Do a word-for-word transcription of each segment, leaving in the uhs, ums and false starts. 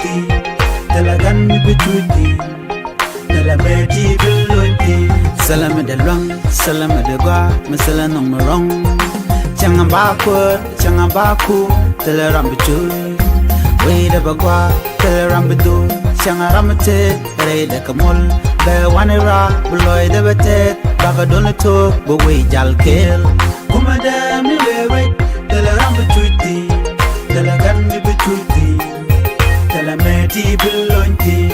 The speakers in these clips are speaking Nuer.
Thilɛ gan mi bi cuc thi̱n. Thilɛ mɛ ti bi lony thi̱n. Thilɛ mi dee luaŋ, thilɛ mi dee gɔaa, mi thilɛ nɔŋ mi rɔ̱ŋ. Cäŋ a ba kuäär, cäŋ a ba kuur, thilɛ ram bi cuc. Wecdɛ bɛ gɔaa, thilɛ ram bi dhuk, cäŋ a ram mi tëë, rɛydɛ kɛ muɔ̱l. Bɛ wani raar, bi lɔcdɛ bɛ tɛth, bakɛ duɔ̱n i̱ thook, bi wec jal kɛɛl. Kumɛ dee mi wee wec, thilɛ ram bi cuc thi̱n, thilɛ gan mi bi cuc thi̱n, thilɛ mɛ ti bi lony thi̱n.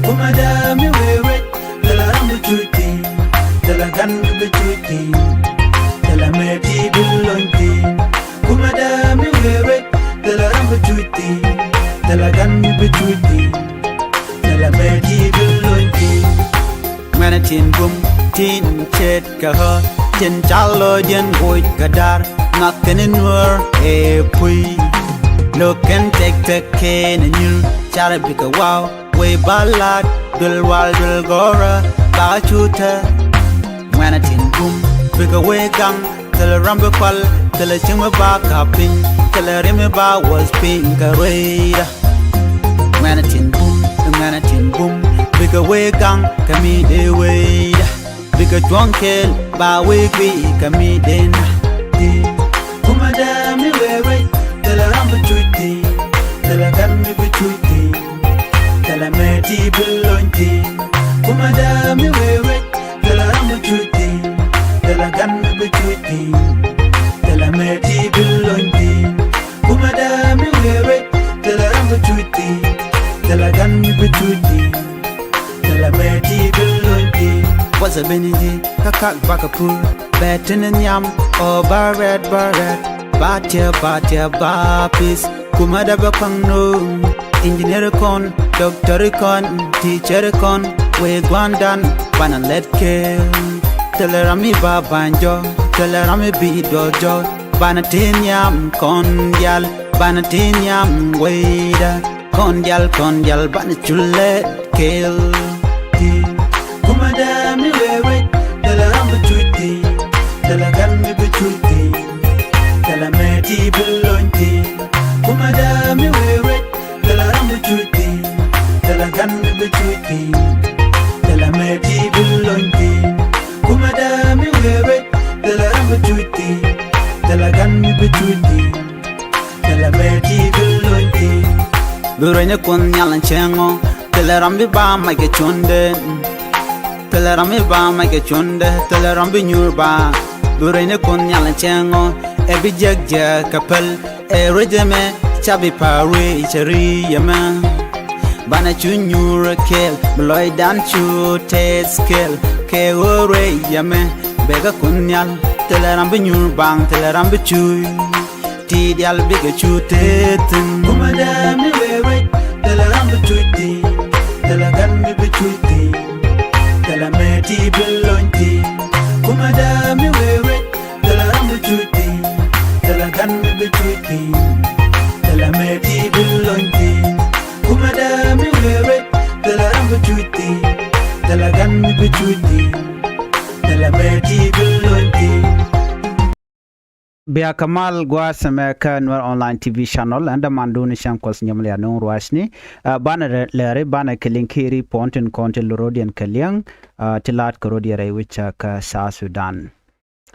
Kumɛ dee mi wee wec, thilɛ ram bi cuc thi̱n, thilɛ gan mi bi cuc thi̱n, thilɛ mɛ ti bi lony thi̱n. Kumɛ dee mi wee wec, thilɛ ram bi cuc thi̱n, thilɛ gan mi bi cuc thi̱n, thilɛ mɛ ti bi lony thi̱n. Ŋuɛ̈nɛ tin bum, tin ce̱tkɛ ɣä, tin cal lɔcdiɛn woc kɛ da̱r, ŋak kɛn in nuäär ëë puc. Lo̱k kɛn tɛk tɛk kɛn in nyir, carɛ bikɛ waw, wec ba la̱t, duël wal duël gɔ̱rä, bakɛ cu tɛr. Ŋuɛ̈nɛ tin bum, bikɛ wec gaŋ, thilɛ ram bi kual, thilɛ cieŋ mi ba kap piny, thilɛ ri̱m mi ba wuɔth piny kɛ rueydä. Ŋuɛ̈nɛ tin bum, ŋuɛ̈nɛ tin bum, bikɛ wec gaŋ kɛ mi dee wecdä. Bikɛ cuɔ̱ŋ kɛɛl ba wec guiy kɛ mi dee na. Kumɛ dee mi wee wec, thilɛ ram bi cuc thi̱n, thilɛ gan mi bi cuc thi̱n, thilɛ mɛ ti bi lony thi̱n. Kumɛ dee mi wee wec, thilɛ ram bi cuc thi̱n, thilɛ gan mi bi cuc thi̱n, thilɛ mɛ ti bi lony thi̱n. Kumɛ dee mi wee wec, thilɛ ram bi cuc thi̱n, thilɛ gan mi bi cuc thi̱n, thilɛ mɛ ti bi lony thi̱n. Wacɛ ben in ji̱ kä kak bakɛ pur, bɛ tin in nhiam ɔ ba rɛt ba rɛt, ba tiɛ ba tiɛ ba pis. Kumɛ dee bɛ kɔaŋ no̱o̱ŋ, injiniɛri kɔn, dɔktɔri kɔn, ti̱cɛri kɔn, wee gua̱ndan, banɛ lɛt kɛɛl. Thilɛ ram mi ba ba̱ny jɔk, thilɛ ram mi bi duɔl jɔk, banɛ ti nhiam kɔn diaal, banɛ ti nhiam wecdä. Kɔn diaal, kɔn diaal, banɛ cu lɛt kɛɛl. Kumɛ dee mi wee wec, thilɛ ram bi cuc thi̱n, thilɛ gan mi bi cuc thi̱n, thilɛ mɛ ti bi lony thi̱n. Kumɛ dee mi wee wec, thilɛ ram bi cuc thi̱n, thilɛ gan mi bi cuc thi̱n, thilɛ mɛ ti bi lony thi̱n. Kumɛ dee mi wee wec, thilɛ ram bi cuc thi̱n, thilɛ gan mi bi cuc thi̱n, thilɛ mɛ ti bi lony thi̱n. Bi rueny ni Kuoth Nhial in cieŋ ɔ, thilɛ ram bi ba mac kɛ cuɔ̱ndɛ. Thilɛ ram bi ba mac kɛ cuɔ̱ndɛ, thilɛ ram bi nyuur ba. Bi rueny ni Kuoth Nhial in cieŋ ɔ, ɛ bi jiäk jiäk kɛ päl. Ɛ ruec ɛmɛ, ca bi pa̱a̱r wee i̱ cɛ ri̱i̱c ɛmɛ. Banɛ cu nyuur kɛɛl, bi lɔcdan cu tɛth kɛɛl. Kɛ ɣöö ruec ɛmɛ, bɛ kɛ Kuoth Nhial. Thilɛ ram bi nyuur baŋ, thilɛ ram bi cuc. Ti diaal bikɛ cu tëë thi̱n. Kumɛ dee mi wee wec, thilɛ ram bi cuc thi̱n, thilɛ gan mi bi cuc thi̱n, thilɛ mɛ ti bi lony thi̱n. Kumɛ dee mi wee wec, thilɛ ram bi cuc thi̱n, thilɛ gan mi bi cuc thi̱n, thilɛ mɛ ti bi lony thi̱n. Kumɛ dee mi wee wec, thilɛ ram bi cuc thi̱n, thilɛ gan mi bi cuc thi̱n, thilɛ mɛ ti bi lony thi̱n. Bia kɛ mal gua̱a̱th ɛmɛ kä Nuer Online T V channel, ɛn dämandun cäŋ Kuɔth Nyɔmlian Nuŋ Ruacni. Ɛ, banɛ lɛri, banɛ kɛ liŋ kiɛ ri puɔ̱n tin kɔn ti lo̱r rɔ̱diɛn kɛ liɛŋ, ɛ, ti la̱t kɛ rɔ̱diɛn rɛy wecä kä South Sudan.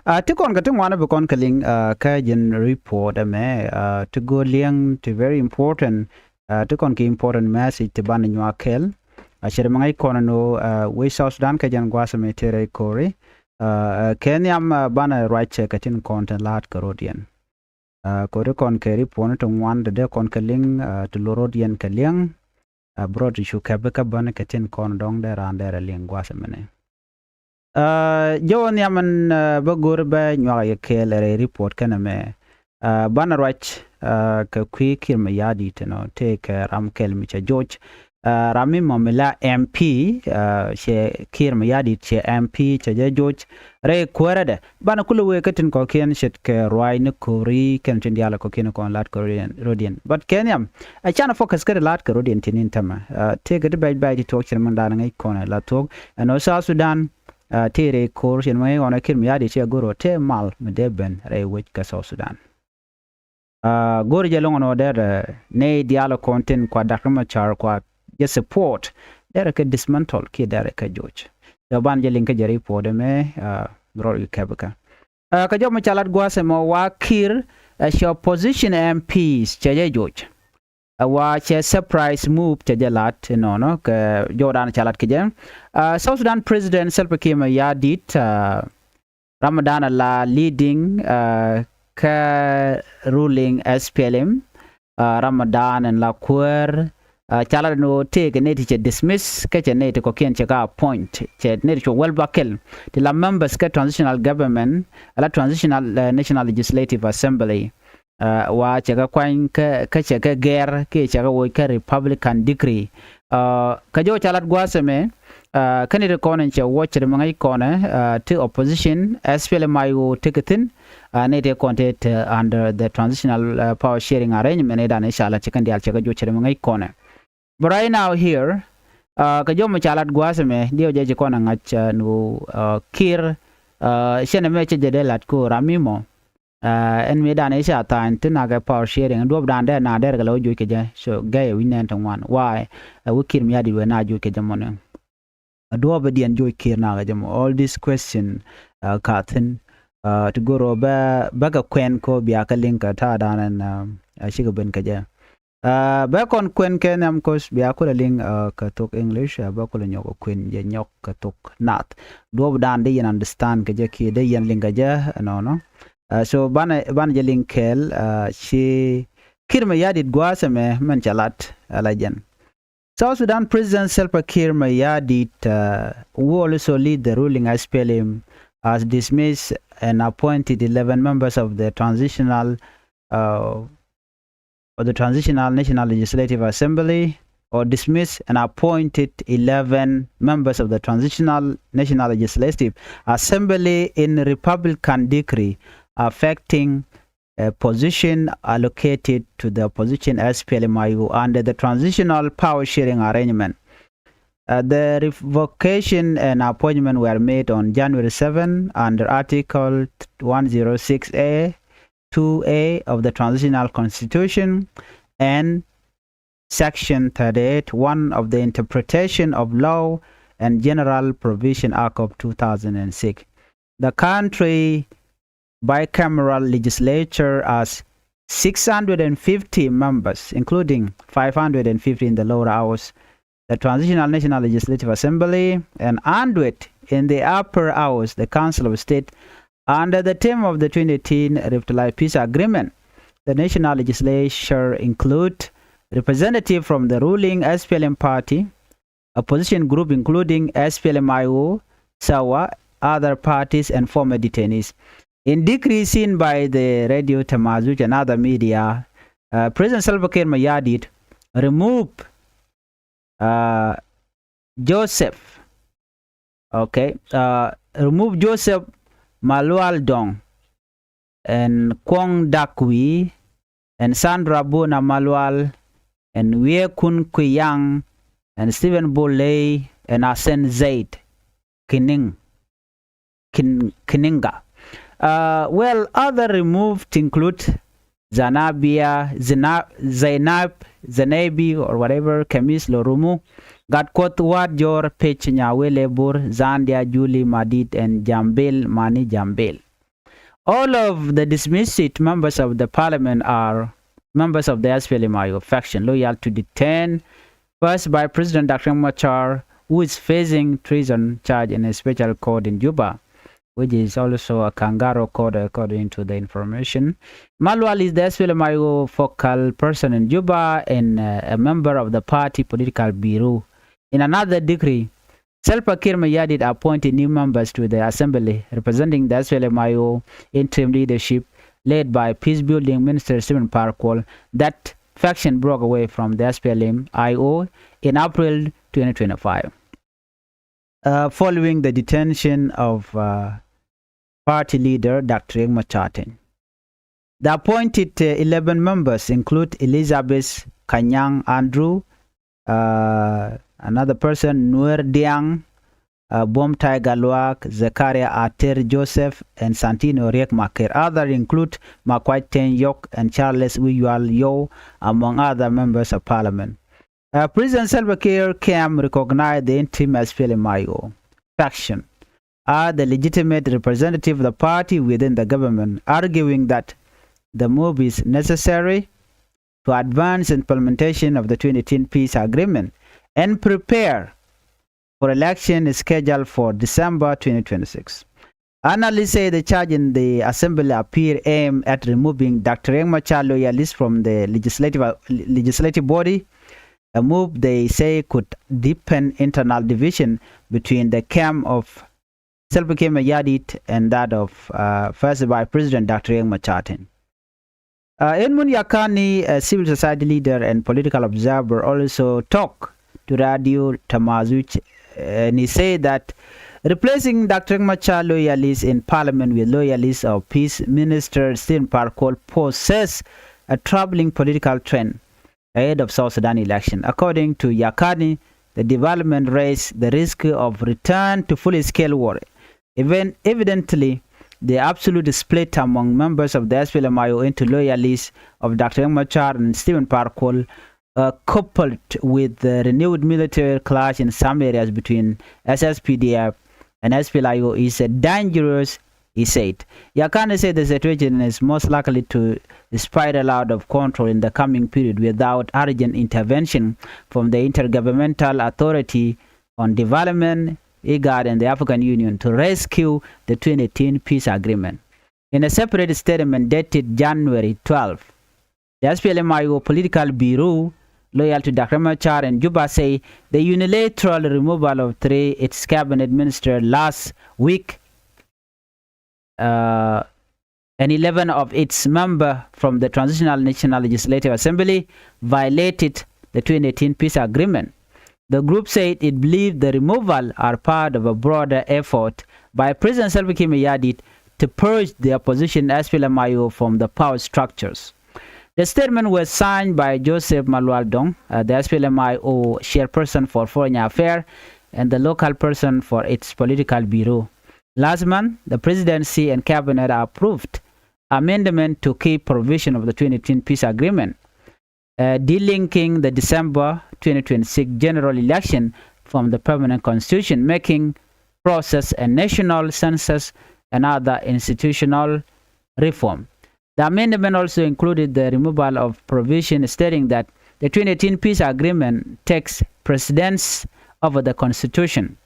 Ɛ, ti kɔn kɛ ti ŋuan bi kɔn kɛ liŋ, ɛ, kä jɛn report ɛmɛ, ɛ, ti go̱o̱r liɛŋ ti very important, ɛ, ti kɔn kɛ important message ti banɛ nyuak kɛl. Ɛ, cɛ ri mi ŋäc kɔn ni ɣöö, ɛ, wec South Sudan kɛ jɛn gua̱a̱th ɛmɛ tëë rɛy ko̱ri. Ɛ, ɛ, kɛ nhiam, ɛ, banɛ ruac kɛ tin kɔn tin la̱t kɛ rɔ̱diɛn. Ɛ, kɛ ɣöö ti kɔn kɛ ri puɔ̱n ti ŋuan ti dee kɔn kɛ liŋ, ɛ, ti lo̱r rɔ̱diɛn kɛ liɛŋ. Ɛ, bi rɔɔdu cu kɛp kä bän kɛ tin kɔn dɔ̱ŋ dee raan dee rɛ liŋ gua̱a̱th ɛmɛnɛ. Ɛ, jɛ wä nhiam ɛn, ɛ, bä go̱o̱r bä nyuak yɛ kɛɛl rɛy report kɛnɛ mɛ. Ɛ, banɛ ruac, ɛ, kɛ kui̱ Kiir Mayardit ɛnɔ tëëkɛ ram kɛl mi cɛ joc. Ɛ, ram mi mɔmi la M P, ɛ, cɛ Kiir Mayardit cɛ M P cɛ jɛ joc rɛy kuäärädɛ. Banɛ kulɛ wëë kä tin kɔ̱kiɛn ce̱tkɛ ruac ni ko̱ri kɛn tin diaal kɔ̱kiɛn kɔn la̱t kɛ rɔ̱diɛn, rɔ̱diɛn. But kɛ nhiam, ɛ canɛ focus kä ti la̱t kɛ rɔ̱diɛn tin in tämɛ. Ɛ, tëëkɛ ti bɛc bɛc ti tuɔɔk cin min da̱a̱n ŋäc kɔn ɛ la tuɔɔk. Ɛn ɣöö South Sudan, ɛ, tëë rɛy ko̱r cin min ŋäc kɔn ɛ Kiir Mayardit cɛ go̱r ɣöö tëë mal mi dee ben rɛy wec kä South Sudan. Go̱o̱ri jɛ loŋ ɛn ɣöö derɛ nɛy diaal kɔn tin kua Doctor Machar kua jɛ support derɛ kɛ dismantle kiɛ derɛ kɛ joc. Cɛ banɛ jɛ liŋ kä jɛ report ɛmɛ, rɔɔd wi̱i̱ kɛpikä. Kɛ jɔw mi ca lat gua̱a̱th ɛmɔ wa Kiir, cɛ opposition MPs cɛ jɛ joc. Ɛ wa cɛ surprise move cɛ jɛ lat inɔnɔ kɛ jɔwdan ca lat kɛ jɛ. South Sudan President Salva Kiir Mayardit, ram mi dan la leading kä ruling SPLM, ram mi dan in la kuäär, ca lat ni ɣöö tëëkɛ nɛy ti cɛ dismiss kä cɛ nɛy ti kɔ̱kiɛn cɛ ka appoint, cɛ nɛy ti cɛ wäl bakɛl ti la members kä transitional government, la transitional National Legislative Assembly. Wa cɛ kɛ kuany kä cɛ kɛ gɛr kiɛ cɛ kɛ woc kä Republican decree. Kä jɔw ca lat gua̱a̱th ɛmɛ, kä nɛy ti kɔn in cɛ wuɔ̱c cɛ ti mi ŋäc kɔn ti opposition SPLM-IO tekɛ thi̱n, nɛy ti kɔn ti te under the transitional power sharing arrangement, nɛy dan i̱ ca lat cɛ kɛn diaal cɛ kɛ juɔc cɛ ti mi ŋäc kɔn. But right now here, kɛ jɔw mi ca lat gua̱a̱th ɛmɛ diɛw jɛ ci kɔn ɛ ŋa̱c ni ɣöö Kiir, cɛn ɛmɛ cɛ jɛ dee lat kɛ ɣöö ram mi mɔ, ɛn mi dan i̱ ca tha̱a̱ny ti nakɛ power sharing, duɔ̱ɔ̱pdan dee na derɛ kɛ lɛ wä joc kɛ jɛ. So gɛy ɛ wi̱c nɛn ti ŋuan. Why? Ɛ wi̱i̱ Kiir Mayardit wee na joc kɛ jɛ mɔni. Ɛ duɔ̱ɔ̱pdiɛn joc Kiir nakɛ jɛ mɔ. All this question ka thi̱n, ti go̱r ɣöö bä, bä kɛ kuɛn kɔ bia kɛ liŋ kɛ ta̱a̱dan ɛn, cikɛ ben kɛ jɛ. Bä kɔn kuɛn kɛ nhiam kɔs bia kulɛ liŋ kɛ thok English, bä kulɛ nyɔk kuɛn jɛ nyɔk kɛ thok Naath. Duɔ̱ɔ̱pdan dee yɛn understand kɛ jɛ kiɛ dee yɛn liŋ kɛ jɛ ɛnɔnɔ. So banɛ, banɛ jɛ liŋ kɛɛl, ci Kiir Mayardit gua̱a̱th ɛmɛ mɛn ca lat ala jɛn. South Sudan President Salva Kiir Mayardit, who also lead the ruling SPLM, has dismissed and appointed eleven members of the transitional, uh, of the Transitional National Legislative Assembly, or dismissed and appointed eleven members of the Transitional National Legislative Assembly in Republican decree affecting a position allocated to the opposition SPLM-IO under the Transitional Power Sharing Arrangement. Uh, the revocation and appointment were made on January seven under Article one zero six A two A of the Transitional Constitution and Section thirty-eight one of the Interpretation of Law and General Provision Act of two thousand six. The country bicameral legislature has six hundred and fifty members, including five hundred and fifty in the lower house, the Transitional National Legislative Assembly, and hundred in the upper house, the Council of State. Under the term of the twenty eighteen Revitalized Peace Agreement, the national legislature include representative from the ruling SPLM party, opposition group including SPLM-IO, SSOA, other parties, and former detainees. In decree seen by the Radio Tamazuj and other media, uh, President Salva Kiir Mayardit remove, uh, Joseph, okay, uh, remove Joseph Malual Dong and Kuong Dak Wee and Sandra Bona Malual and Wie Kun Kuyang and Stephen Boley and Asen Zaid Kining, Kin, Kininga. Uh, well, other removed include Zanabia, Zina, Zainab, Zanebi, or whatever, Kemis Lorumu, Gatkuoth Wat Jor, Pech Nyawele Bur, Zandia Julie Madid, and Jambil Mani Jambil. All of the dismissed members of the parliament are members of the SPLM-IO faction loyal to detained First Vice President Doctor Machar, who is facing treason charge in a special court in Juba, which is also a kangaroo court according to the information. Malual is the SPLM-IO focal person in Juba and, uh, a member of the party political bureau. In another decree, Salva Kiir Mayardit appointed new members to the assembly representing the SPLM-IO interim leadership led by peace building minister Stephen Par Kuol. That faction broke away from the SPLM-IO in April twenty twenty-five, uh, following the detention of, uh, party leader Doctor Riek Machar Teny. The appointed, uh, eleven members include Elizabeth Kanyang Andrew, uh, another person, Nuer Diang, uh, Buom Tiger Luak, Zechariah Ater Joseph, and Santino Riek Machar. Others include Makuac Teny Yok and Charles Wiyual Yow, among other members of parliament. Uh, President Salva Kiir camp recognized the interim S P L M I O faction are the legitimate representative of the party within the government, arguing that the move is necessary to advance implementation of the twenty eighteen peace agreement and prepare for election scheduled for December twenty twenty-six. Analysts say the charge in the assembly appear aimed at removing Doctor Riek Machar loyalists from the legislative, legislative body, a move they say could deepen internal division between the camp of Salva Kiir Mayardit and that of, uh, First Vice President Doctor Riek Machar Teny. Uh, Edmund Yakani, a civil society leader and political observer, also talked to Radio Tamazuch, and he said that replacing Doctor Riek Machar loyalists in parliament with loyalists of Peace Minister Stephen Par Kuol poses a troubling political trend ahead of South Sudan election. According to Yakani, the development raised the risk of return to full-scale war. Even evidently, the absolute split among members of the S P L M I O into loyalists of Doctor Riek Machar and Stephen Par Kuol, uh, coupled with the renewed military clash in some areas between S S P D F and S P L I O is a dangerous, he said. Yakani said the situation is most likely to spiral out of control in the coming period without urgent intervention from the Intergovernmental Authority on Development, IGAD, and the African Union to rescue the twenty eighteen peace agreement. In a separate statement dated January twelve, the S P L M I O political bureau, loyal to Doctor Machar and Juba, say the unilateral removal of three its cabinet minister last week, uh, and eleven of its member from the Transitional National Legislative Assembly violated the twenty eighteen peace agreement. The group said it believed the removal are part of a broader effort by President Salva Kiir Mayardit to purge the opposition S P L M I O from the power structures. The statement was signed by Joseph Malual Dong, uh, the S P L M I O chairperson for foreign affairs and the local person for its political bureau. Last month, the presidency and cabinet approved amendment to key provision of the twenty eighteen peace agreement, uh, delinking the December twenty twenty-six general election from the permanent constitution making process and national census and other institutional reform. The amendment also included the removal of provision stating that the twenty eighteen peace agreement takes precedence over the constitution.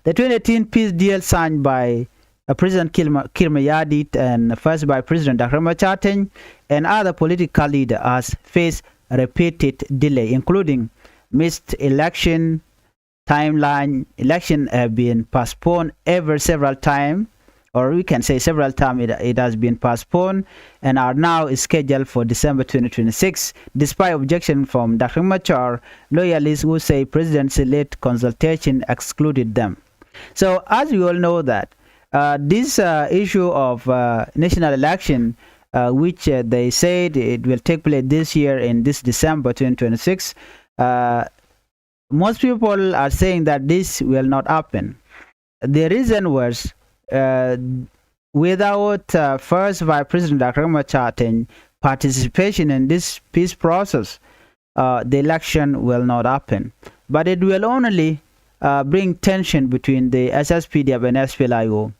The twenty eighteen peace deal signed by, uh, President Kiir Ma-, Kiir Mayardit and First Vice President Doctor Machar Teny and other political leaders has faced repeated delay, including missed election timeline. Election have been postponed ever several times, or we can say several times it, it has been postponed and are now scheduled for December twenty twenty-six, despite objection from Doctor Machar loyalists who say presidency-led consultation excluded them. So, as we all know that, uh, this, uh, issue of, uh, national election, uh, which, uh, they said it will take place this year in this December twenty twenty-six, uh, most people are saying that this will not happen. The reason was, uh, without, uh, First Vice President Doctor Machar Teny participation in this peace process, uh, the election will not happen. But it will only, uh, bring tension between the S S P D F and S P L I O.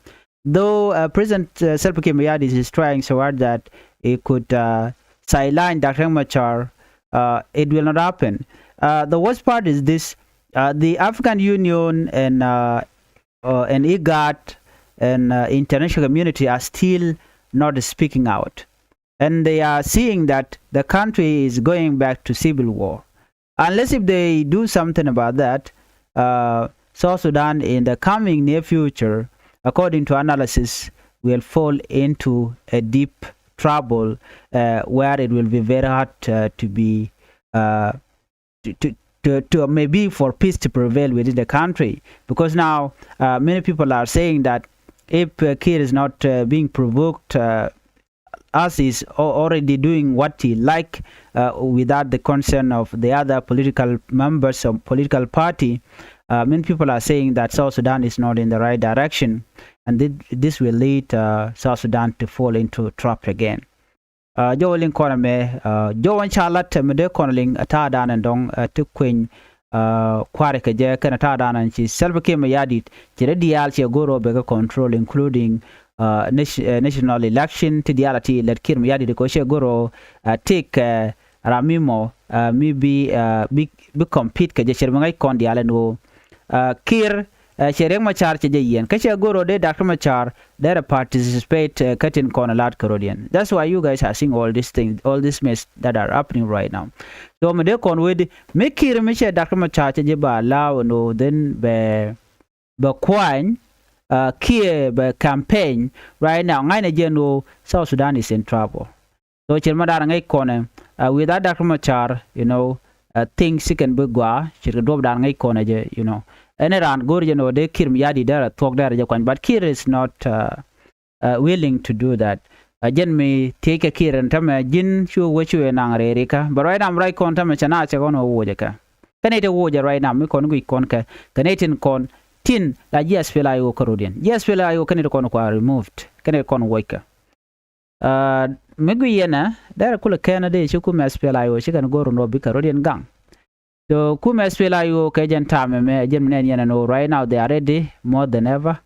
Though, uh, President, uh, Salva Kiir Mayardit is trying so hard that he could, uh, sideline Doctor Machar, uh, it will not happen. Uh, the worst part is this, uh, the African Union and, uh, uh, and IGAD and, uh, international community are still not speaking out. And they are seeing that the country is going back to civil war. Unless if they do something about that, uh, South Sudan in the coming near future, according to analysis, will fall into a deep trouble, uh, where it will be very hard, uh, to be, uh, to, to, to, to maybe for peace to prevail within the country. Because now, uh, many people are saying that if, uh, Kiir is not, uh, being provoked, uh, as is al-, already doing what he like, uh, without the consent of the other political members of political party, uh, many people are saying that South Sudan is not in the right direction, and thi-, this will lead, uh, South Sudan to fall into trap again. Uh, jɔwä liŋ kɔn ɛmɛ, uh, jɔwä ca lat ɛmɛ dee kɔn liŋ, uh, ta̱a̱ da̱a̱n ɛn dɔ̱ŋ, uh, ti kueny, uh, kua̱ri kɛ jɛ kɛnɛ ta̱a̱ da̱a̱n ɛn ci Salva Kiir Mayardit ci dee diaal ciɛ go̱r ɔ bɛ kɛ control, including, uh, nat-, uh, national election ti diaal a ti lɛt Kiir Mayardit kɛ ɔ ciɛ go̱r ɔ, uh, tëëkɛ, uh, ram mi mɔ, uh, mi bi, uh, bi, bi compete kɛ jɛ, cɛ bi ŋäc kɔn diaal ɛn ɣöö, uh, Kiir, uh, cɛ Riek Machar cɛ jɛ yiɛn. Kä cɛ go̱r ɔ dee Doctor Machar derɛ participate, uh, kä tin kɔn lat kɛ rɔ̱diɛn. That's why you guys are seeing all these things, all these mess that are happening right now. So mi dee kɔn wee di, mi Kiir mi cɛ Doctor Machar cɛ jɛ ba allow ɛn ɣöö then bɛ, bɛ kuany, uh, kiɛ bɛ campaign right now, ŋa̱cnɛ jɛ ɛn ɣöö South Sudan is in trouble. So cir ma da̱a̱n ŋäc kɔnɛ, uh, without Doctor Machar, you know, uh, things ci kɛn bi gɔaa, cir kɛ duɔ̱p da̱a̱n ŋäc kɔnɛ jɛ, you know. Ɛn raan go̱r jɛ nɔ dee Kiir Mayardit derɛ thuɔ̱k derɛ jɛ kuany, but Kiir is not, uh, uh, willing to do that. Uh, jɛn mi thiec kɛ Kiir ɛn tämɛ ji̱n cu wec cu ɛ naŋ rɛɛri kä. But right now right kɔn tämɛ cɛ na cɛ kɔn wä woc ɛ kɛ. Kɛn ite woc ɛ right now mi kɔn guic kɔn kɛ. Kɛn itin kɔn tin la ji̱ SPLA-IO kä rɔ̱diɛn. Ji̱ SPLA-IO kɛn ite kɔn kua removed. Kɛn ite kɔn woc kɛ. Uh, mi gui yɛnɛ derɛ kulɛ kɛn a dee ci kumɛ SPLA-IO ci kɛn go̱r nɔ bikɛ rɔ̱diɛn gaŋ. So kumɛ SPLA-IO kɛ jɛn ta̱a̱ mɛmɛ jɛn mi nɛn yɛnɛ nɔ right now they are ready more than ever.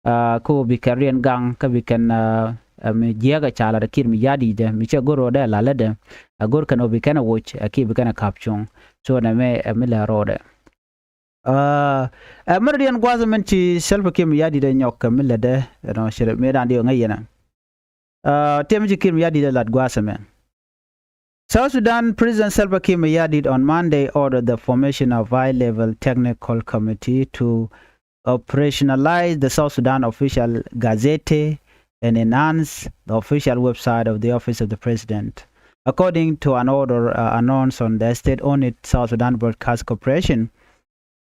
Uh, kä bikɛ rɔ̱diɛn gaŋ kä bikɛn, uh, uh, mi jiɛk ɛ ca lat Kiir Mayardit dɛ mi cɛ go̱r rɔ dee lalä dɛ. A go̱r kɛn ɔ bikɛn ɛ woc a kiɛ bikɛn ɛ ka̱p cuɔ̱ŋ. So nɛmɛ ɛ mi lɛ rɔɔdɛ. Uh, ɛ mɛn rɔ̱diɛn gua̱a̱th mɛn ci Salva Kiir Mayardit ɛ nyɔk kɛ mi lätdɛ, you know, cɛ mëë da̱a̱n diɛ ŋäc yɛn ɛ. Uh, tiɛm ci Kiir Mayardit ɛ lat gua̱a̱th mɛn. South Sudan President Salva Kiir Mayardit on Monday ordered the formation of high-level technical committee to operationalize the South Sudan Official Gazette and enhance the official website of the Office of the President. According to an order, uh, announced on the state-owned South Sudan Broadcast Corporation,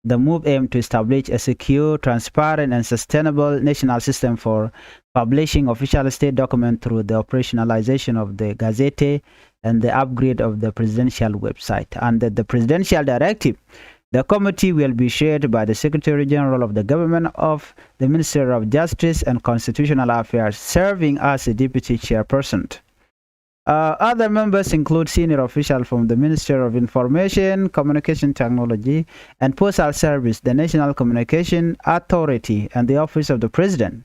the move aimed to establish a secure, transparent, and sustainable national system for publishing official state documents through the operationalization of the Gazette and the upgrade of the presidential website. Under the presidential directive, the committee will be chaired by the Secretary General of the Government of the Ministry of Justice and Constitutional Affairs, serving as a deputy chairperson. Uh, other members include senior officials from the Ministry of Information, Communication Technology, and Postal Service, the National Communication Authority, and the Office of the President.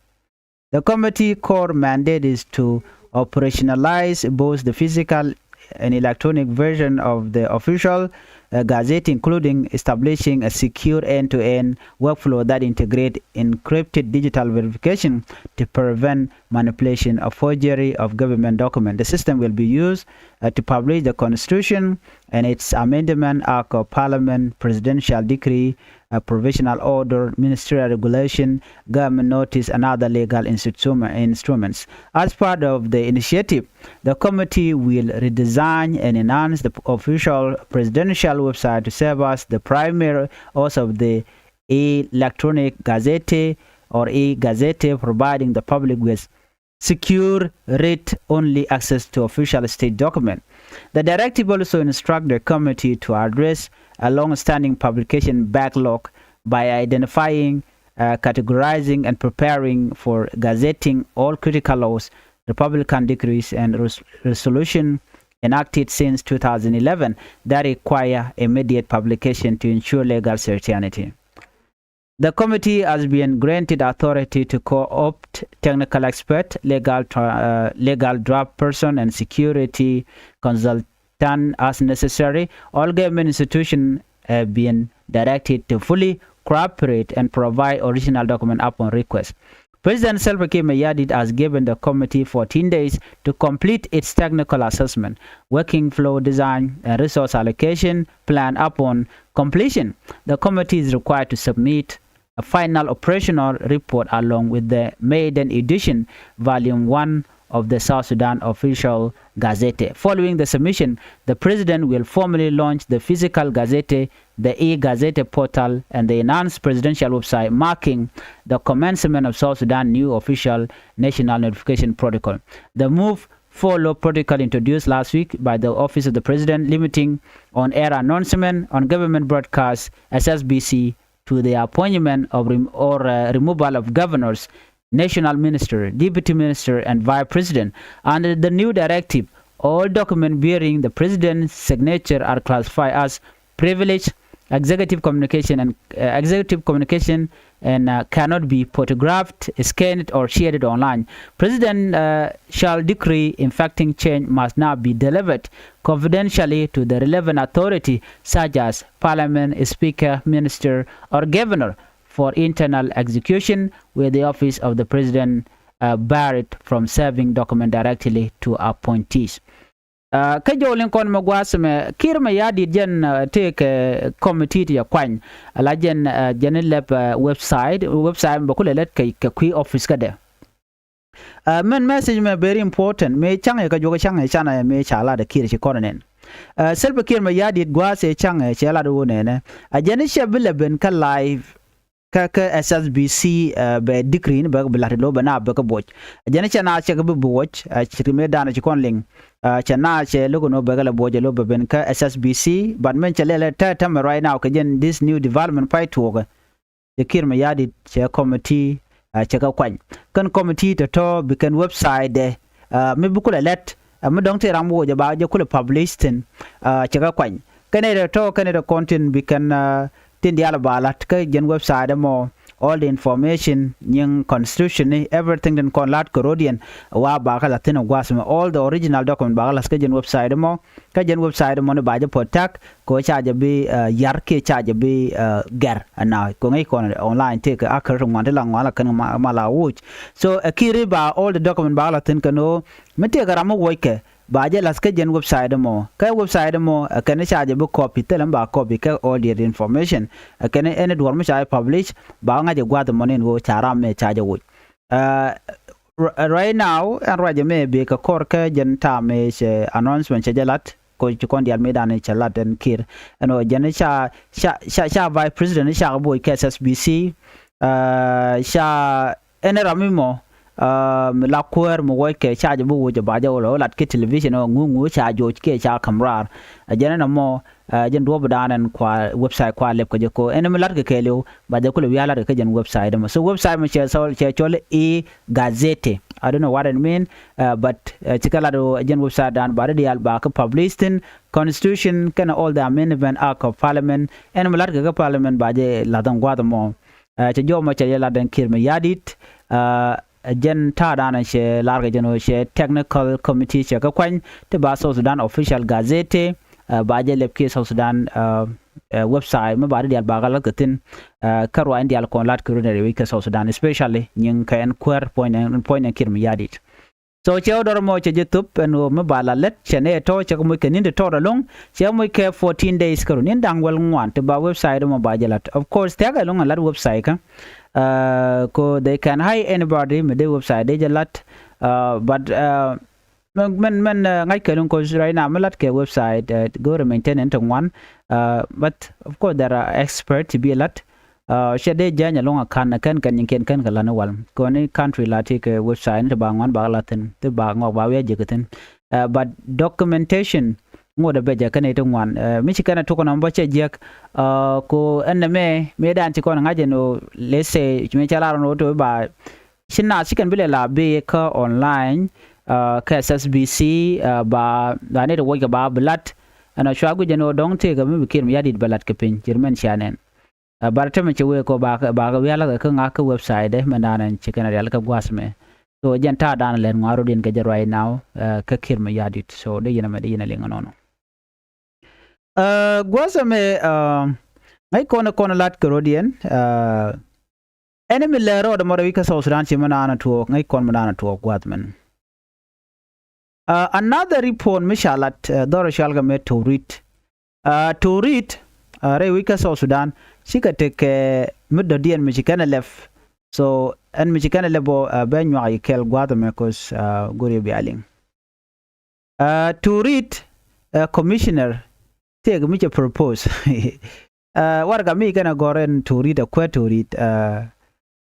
The committee core mandate is to operationalize both the physical and electronic version of the official, uh, gazette, including establishing a secure end-to-end workflow that integrate encrypted digital verification to prevent manipulation or forgery of government document. The system will be used, uh, to publish the Constitution and its amendment, Act of Parliament, presidential decree, a provisional order, ministerial regulation, government notice, and other legal instru-, instruments. As part of the initiative, the committee will redesign and enhance the official presidential website to serve as the primary source of the electronic gazette or e-gazette, providing the public with secure read-only access to official state document. The directive also instruct the committee to address a long-standing publication backlog by identifying, uh, categorizing and preparing for gazetting all critical laws, republican decrees and res-, resolution enacted since two thousand eleven that require immediate publication to ensure legal certainty. The committee has been granted authority to co-opt technical expert, legal tra-, uh, legal draft person, and security consultant as necessary. All government institutions have been directed to fully cooperate and provide original document upon request. President Salva Kiir Mayardit has given the committee fourteen days to complete its technical assessment, working flow design, and resource allocation plan. Upon completion, the committee is required to submit a final operational report along with the maiden edition, volume one of the South Sudan Official Gazette. Following the submission, the president will formally launch the physical gazette, the e-gazette portal, and the enhanced presidential website, marking the commencement of South Sudan new official national notification protocol. The move follow protocol introduced last week by the Office of the President limiting on-air announcement on government broadcast, S S B C, to the appointment of rem- or uh, removal of governors, national minister, deputy minister, and vice president. Under the new directive, all documents bearing the president's signature are classified as privileged executive communication and uh, executive communication and uh, cannot be photographed, scanned, or shared online. President uh, shall decree infecting change must now be delivered confidentially to the relevant authority, such as parliament, speaker, minister, or governor, for internal execution, with the office of the president uh, barred from serving document directly to appointees. Uh, kä jɔw liŋ kɔn mɛ gua̱a̱th mɛ Kiir Mayardit jɛn uh, tëëkɛ committee ti jɛ kuany ala jɛn uh, jɛn lɛp uh, website website mɛ bɛ kulɛ lɛt kɛ kɛ kui̱ office kädɛ. Uh, mɛn message mɛ very important mɛ caŋ yɛ kɛ juɔk caŋ yɛ canɛ mɛ ca lat ɛ Kiir ci kɔn nɛn. Uh, Salva Kiir Mayardit gua̱a̱th ɛ caŋ yɛ cɛ lat wä nɛnɛ a jɛn cɛ bi lɛ ben kä live kä kä S S B C uh, bɛ decree ni bɛ bi lat lo bɛ na bɛ kä buɔc. Jɛn cɛ na cɛ kä bi buɔc uh, ci ri me dan ci kɔn liŋ uh, cɛ na cɛ lo kɛ no bɛ kä lɛ buɔc lo bɛ ben kä S S B C but men cɛ lɛ lɛ tɛ tɛ mɛ right now kɛ jɛn this new development pay tuɔkɛ. Cɛ Kiir Mayardit cɛ committee uh, cɛ kä kuany kɛn committee tɔ tɔ bi kɛn website dɛ uh, mi bi kulɛ lɛt uh, mi dɔ̱ŋ ti ram woc ba jɛ kulɛ publish thin uh, cɛ kä kuany kɛn ɛ tɔ kɛn ɛ tɔ content bi kɛn uh, tin diaal ba lat kä jɛn website mɔ all the information nyiŋ constitution ni everything tin kɔn lat kɛ rodiɛn wa ba kä lath thin gua̱a̱th mɛ all the original document ba kä lath kä jɛn website mɔ kä jɛn website mɔ ni ba jɛ protect kɛ wä ca jɛ bi uh, yar kiɛ ca jɛ bi uh, gɛr ɛna kɛ ŋäc kɔn online tëëkɛ a kär ti ŋuan ti la ŋuan la kɛn ma la wuc. So ɛ Kiir ba all the document ba kä lath thin kɛn ɣöö mi tëëkɛ ram mi wuɔckɛ ba jɛ lath kä jɛn website mɔ kä website mɔ ɛ kɛn ca jɛ bi copy thilɛ mi ba copy kä all the information ɛ kɛn ɛn duɔr mi ca jɛ publish ba ŋa̱c ɛ gua̱th mɔ ni ɛn ɣöö ca ram mɛ ca jɛ wuc. Uh, right now ɛn ruacɛ mɛ bikɛ kɔr kä jɛn ta̱a̱ mɛ cɛ announcement cɛ jɛ lat ko ci kɔn diaal mi dan cɛ lat ɛn Kiir ɛn ɣöö jɛn ca ca ca ca vice president ca kɛ boc kɛ S S B C. Uh, ca ɛn ram mi mɔ uh, mi la kuäär mi wuɔckɛ ca jɛ bi wuc ba jɛ wä lɔ lat ki television ɔ ŋu ŋu ca joc kiɛ ca ka̱m raar. Ɛ jɛn ɛn ɛmɔ uh, jɛn duɔ̱ɔ̱p dan ɛn kua website kua lɛp kɛ jɛ ko ɛn mi lat kɛ kɛɛliw ba jɛ kulɛ wiaa lat kɛ jɛn website ɛmɔ. So website mɔ cɛ cɔl cɛ cɔl e gazette. I don't know what it mean uh, but uh, cikɛ lat jɛn website dan ba ri diaal ba kɛ publish thin constitution kɛn all the amendment act of parliament ɛn mi lat kɛ kɛ parliament ba jɛ lath ɛn gua̱th ɛmɔ. Uh, cɛ jɔw mɔ cɛ jɛ lat ɛn Kiir Mayardit uh, jɛn ta̱a̱ dan cɛ lar kɛ jɛn ɣöö cɛ technical committee cɛ kɛ kuany ti ba South Sudan official gazette uh, ba jɛ lɛp kiɛ South Sudan uh, uh, website mi ba ri diaal ba kɛ lat kɛ thin uh, kä ruac in diaal kɔn lat kɛ ri nɛ ri wi̱c kɛ South Sudan especially nyiŋ kɛ ɛn kuäär puɔ̱ny ɛn Kiir Mayardit. So cɛ wä dɔr mɔ cɛ jɛ thop ɛn ɣöö mi ba la lät cɛ nɛ tɔ̱ cɛ kɛ moc kɛ ni̱n ti tɔɔt alo̱ŋ cɛ moc kɛ fourteen days kä run ni̱n da̱ŋ wäl ŋuan ti ba website mɔ ba jɛ lat. Of course thia̱k ɛlo̱ŋ a lat website kä uh, ko they can hire anybody mi dee website dee jɛ lat uh, but uh, mɛn mɛn mɛn uh, ŋa̱c kɛ lo̱ŋ ko right now mi lat kɛ website uh, go̱o̱rɛ maintain ɛn ti ŋuan uh, but of course there are expert ti bi lat. Uh, cɛ dee jany alɔŋ a kan a kɛn kɛn nyin kɛn kɛn kɛ lan iwal kɔni country la ti kɛ website ni ti ba ŋuan ba la thin ti ba ŋɔk ba wiɛ jek thin. Uh, but documentation ŋot a bɛ jɛ kɛn iti ŋuan uh, mi ci kɛn a tuk nɔm bä cɛ jiɛk uh, ko ɛn nɛ mɛ mi dan ci kɔn ŋa̱c ɛn o let's say mi cɛ lar ɛn o to ba ci na ci kɛn bi lɛ la bi kä online uh, kä S S B C uh, ba ba ni ti wuɔc kɛ ba bi lat ɛn a cua guic ɛn o dɔŋ tëëk mi bi kir mi yadit bɛ lat kɛ piny ci ri mɛn cia nɛn. Ɛ, but tämɛ cɛ wee kɔ bakɛ, bakɛ wi̱i̱ alakɛ kä ŋa̱k kä website dɛ mɛ naan ɛn ci kɛn a rial kä gua̱a̱th mɛ. So jɛn ta̱a̱ dan lɛn ŋua̱r rot in kɛ jɛ right now, ɛ, kä Kiir Mayardit. So dee yɛn ɛmɛ dee yɛn a liŋ ɛnɔnɔ. Ɛ, gua̱a̱th ɛmɛ, ɛ, ŋäc kɔn ɛ kɔn ɛ lat kɛ rot yɛn, ɛ, ɛn mi lɛ rɔɔdɛ mɔ rɛy wi̱c kä South Sudan ci mɛ naan ɛ tuɔɔk, ŋäc kɔn mɛ naan ɛ tuɔɔk gua̱a̱th mɛn. Ɛ, another report mi ca lat, ɛ, dhɔr cɔal kɛ mɛ Torit. Ɛ, Torit, ɛ, rɛy wi̱c kä South Sudan cikɛ tekɛ mi dɔ̱diɛn mi ci kɛn ɛ lɛp. So ɛn mi ci kɛn ɛ lɛp bɔ, ɛ, bɛ nyuak yi kɛl gua̱a̱th ɛmɛ kos, ɛ, go̱r yɛ bia liŋ. Ɛ, Torit, ɛ, commissioner tëëk mi cɛ propose. Ɛ, warɛga mi kɛn ɛ gɔ̱r ɛn Torit, ɛ, kuɛ Torit, ɛ,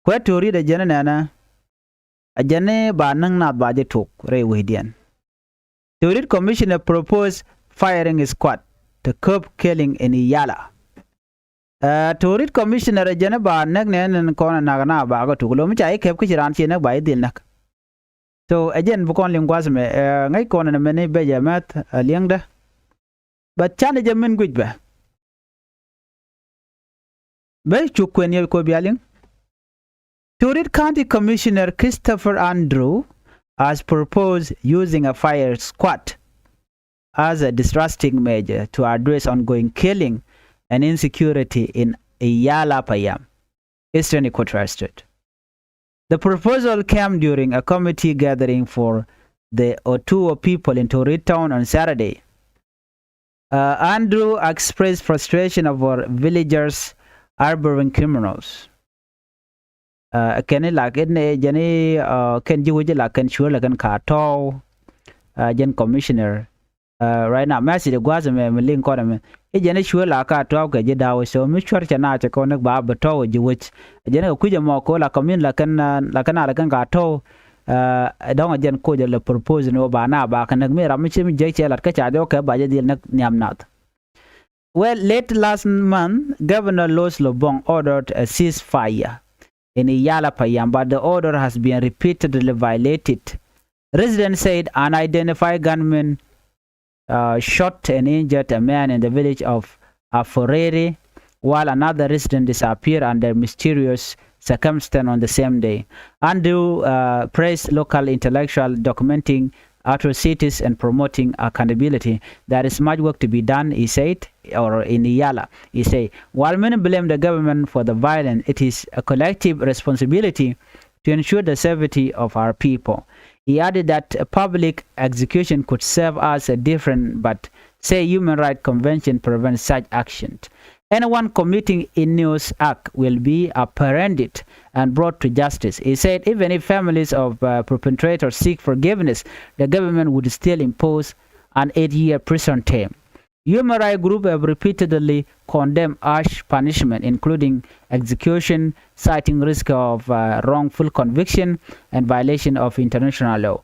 kuɛ Torit ɛ jɛn ɛ nɛnɛ. Ɛ jɛn ni ba näŋ nath ba jɛ tok rɛy wecdiɛn. Torit Commissioner propose firing squad to curb killing in Yala. Ɛ, Torit Commissioner ɛ jɛn ɛ ba näk nɛn ɛn kɔn ɛ nak na ba kɛ tuk lo̱ mi ca i̱ kɛp kä ci raan ci näk ba i̱ dhil näk. So ɛ jɛn bi kɔn liŋ gua̱th mɛ, ɛ, ŋäc kɔn ɛn mɛn i̱ bɛ jɛ mɛth ɛ liɛŋdä. But canɛ jɛ min guic bɛ. Bɛ cuk kuɛn yɛ kɔ bia liŋ. Torit County Commissioner Christopher Andrew has proposed using a fire squad as a distracting measure to address ongoing killing and insecurity in Iyala Payam, Eastern Equatoria State. The proposal came during a committee gathering for the Otuo people in Torit town on Saturday. Uh, Andrew expressed frustration over villagers harboring criminals. Uh, kɛn i̱ lak in ɛ jɛn i̱, uh, kɛn ji̱ wec i̱ lak kɛn cuäär lɛ kɛn ka tɔ̱w, uh, jɛn commissioner. Uh, right now message gua̱a̱th ɛmɛ mi liŋ kɔn ɛmɛ i̱ jɛn i̱ cuäär la ka tɔ̱w kɛ ji̱ da̱wä, so mi cuäär cɛ na cɛ kɔn i̱ ba bɛ tɔ̱w ji̱ wec. Jɛn kɛ kui̱c ɛmɔ ko̱ la community la kɛn, uh, la kɛn a la kɛn ka tɔ̱w. Uh, dɔ̱ŋ a jɛn koc a lɛ propose ni wä ba na ba kɛ näk mi ram mi ci mi jek cɛ lat kä ca jɔk kɛ ba jɛ dhil näk nhiam nath. Well, late last month, Governor Louis Lobong ordered a ceasefire in Iyala Payam, but the order has been repeatedly violated. Residents said unidentified gunmen, uh, shot and injured a man in the village of Aforere, while another resident disappeared under mysterious circumstance on the same day. Andrew, uh, praised local intellectual documenting atrocities and promoting accountability. There is much work to be done, he said, or in Iyala, he said. While many blame the government for the violence, it is a collective responsibility to ensure the safety of our people. He added that a public execution could serve as a deterrent, but say human rights convention prevents such actions. Anyone committing heinous act will be apprehended and brought to justice. He said even if families of, uh, perpetrators seek forgiveness, the government would still impose an eight-year prison term. Human rights groups have repeatedly condemned harsh punishment, including execution, citing risk of, uh, wrongful conviction and violation of international law.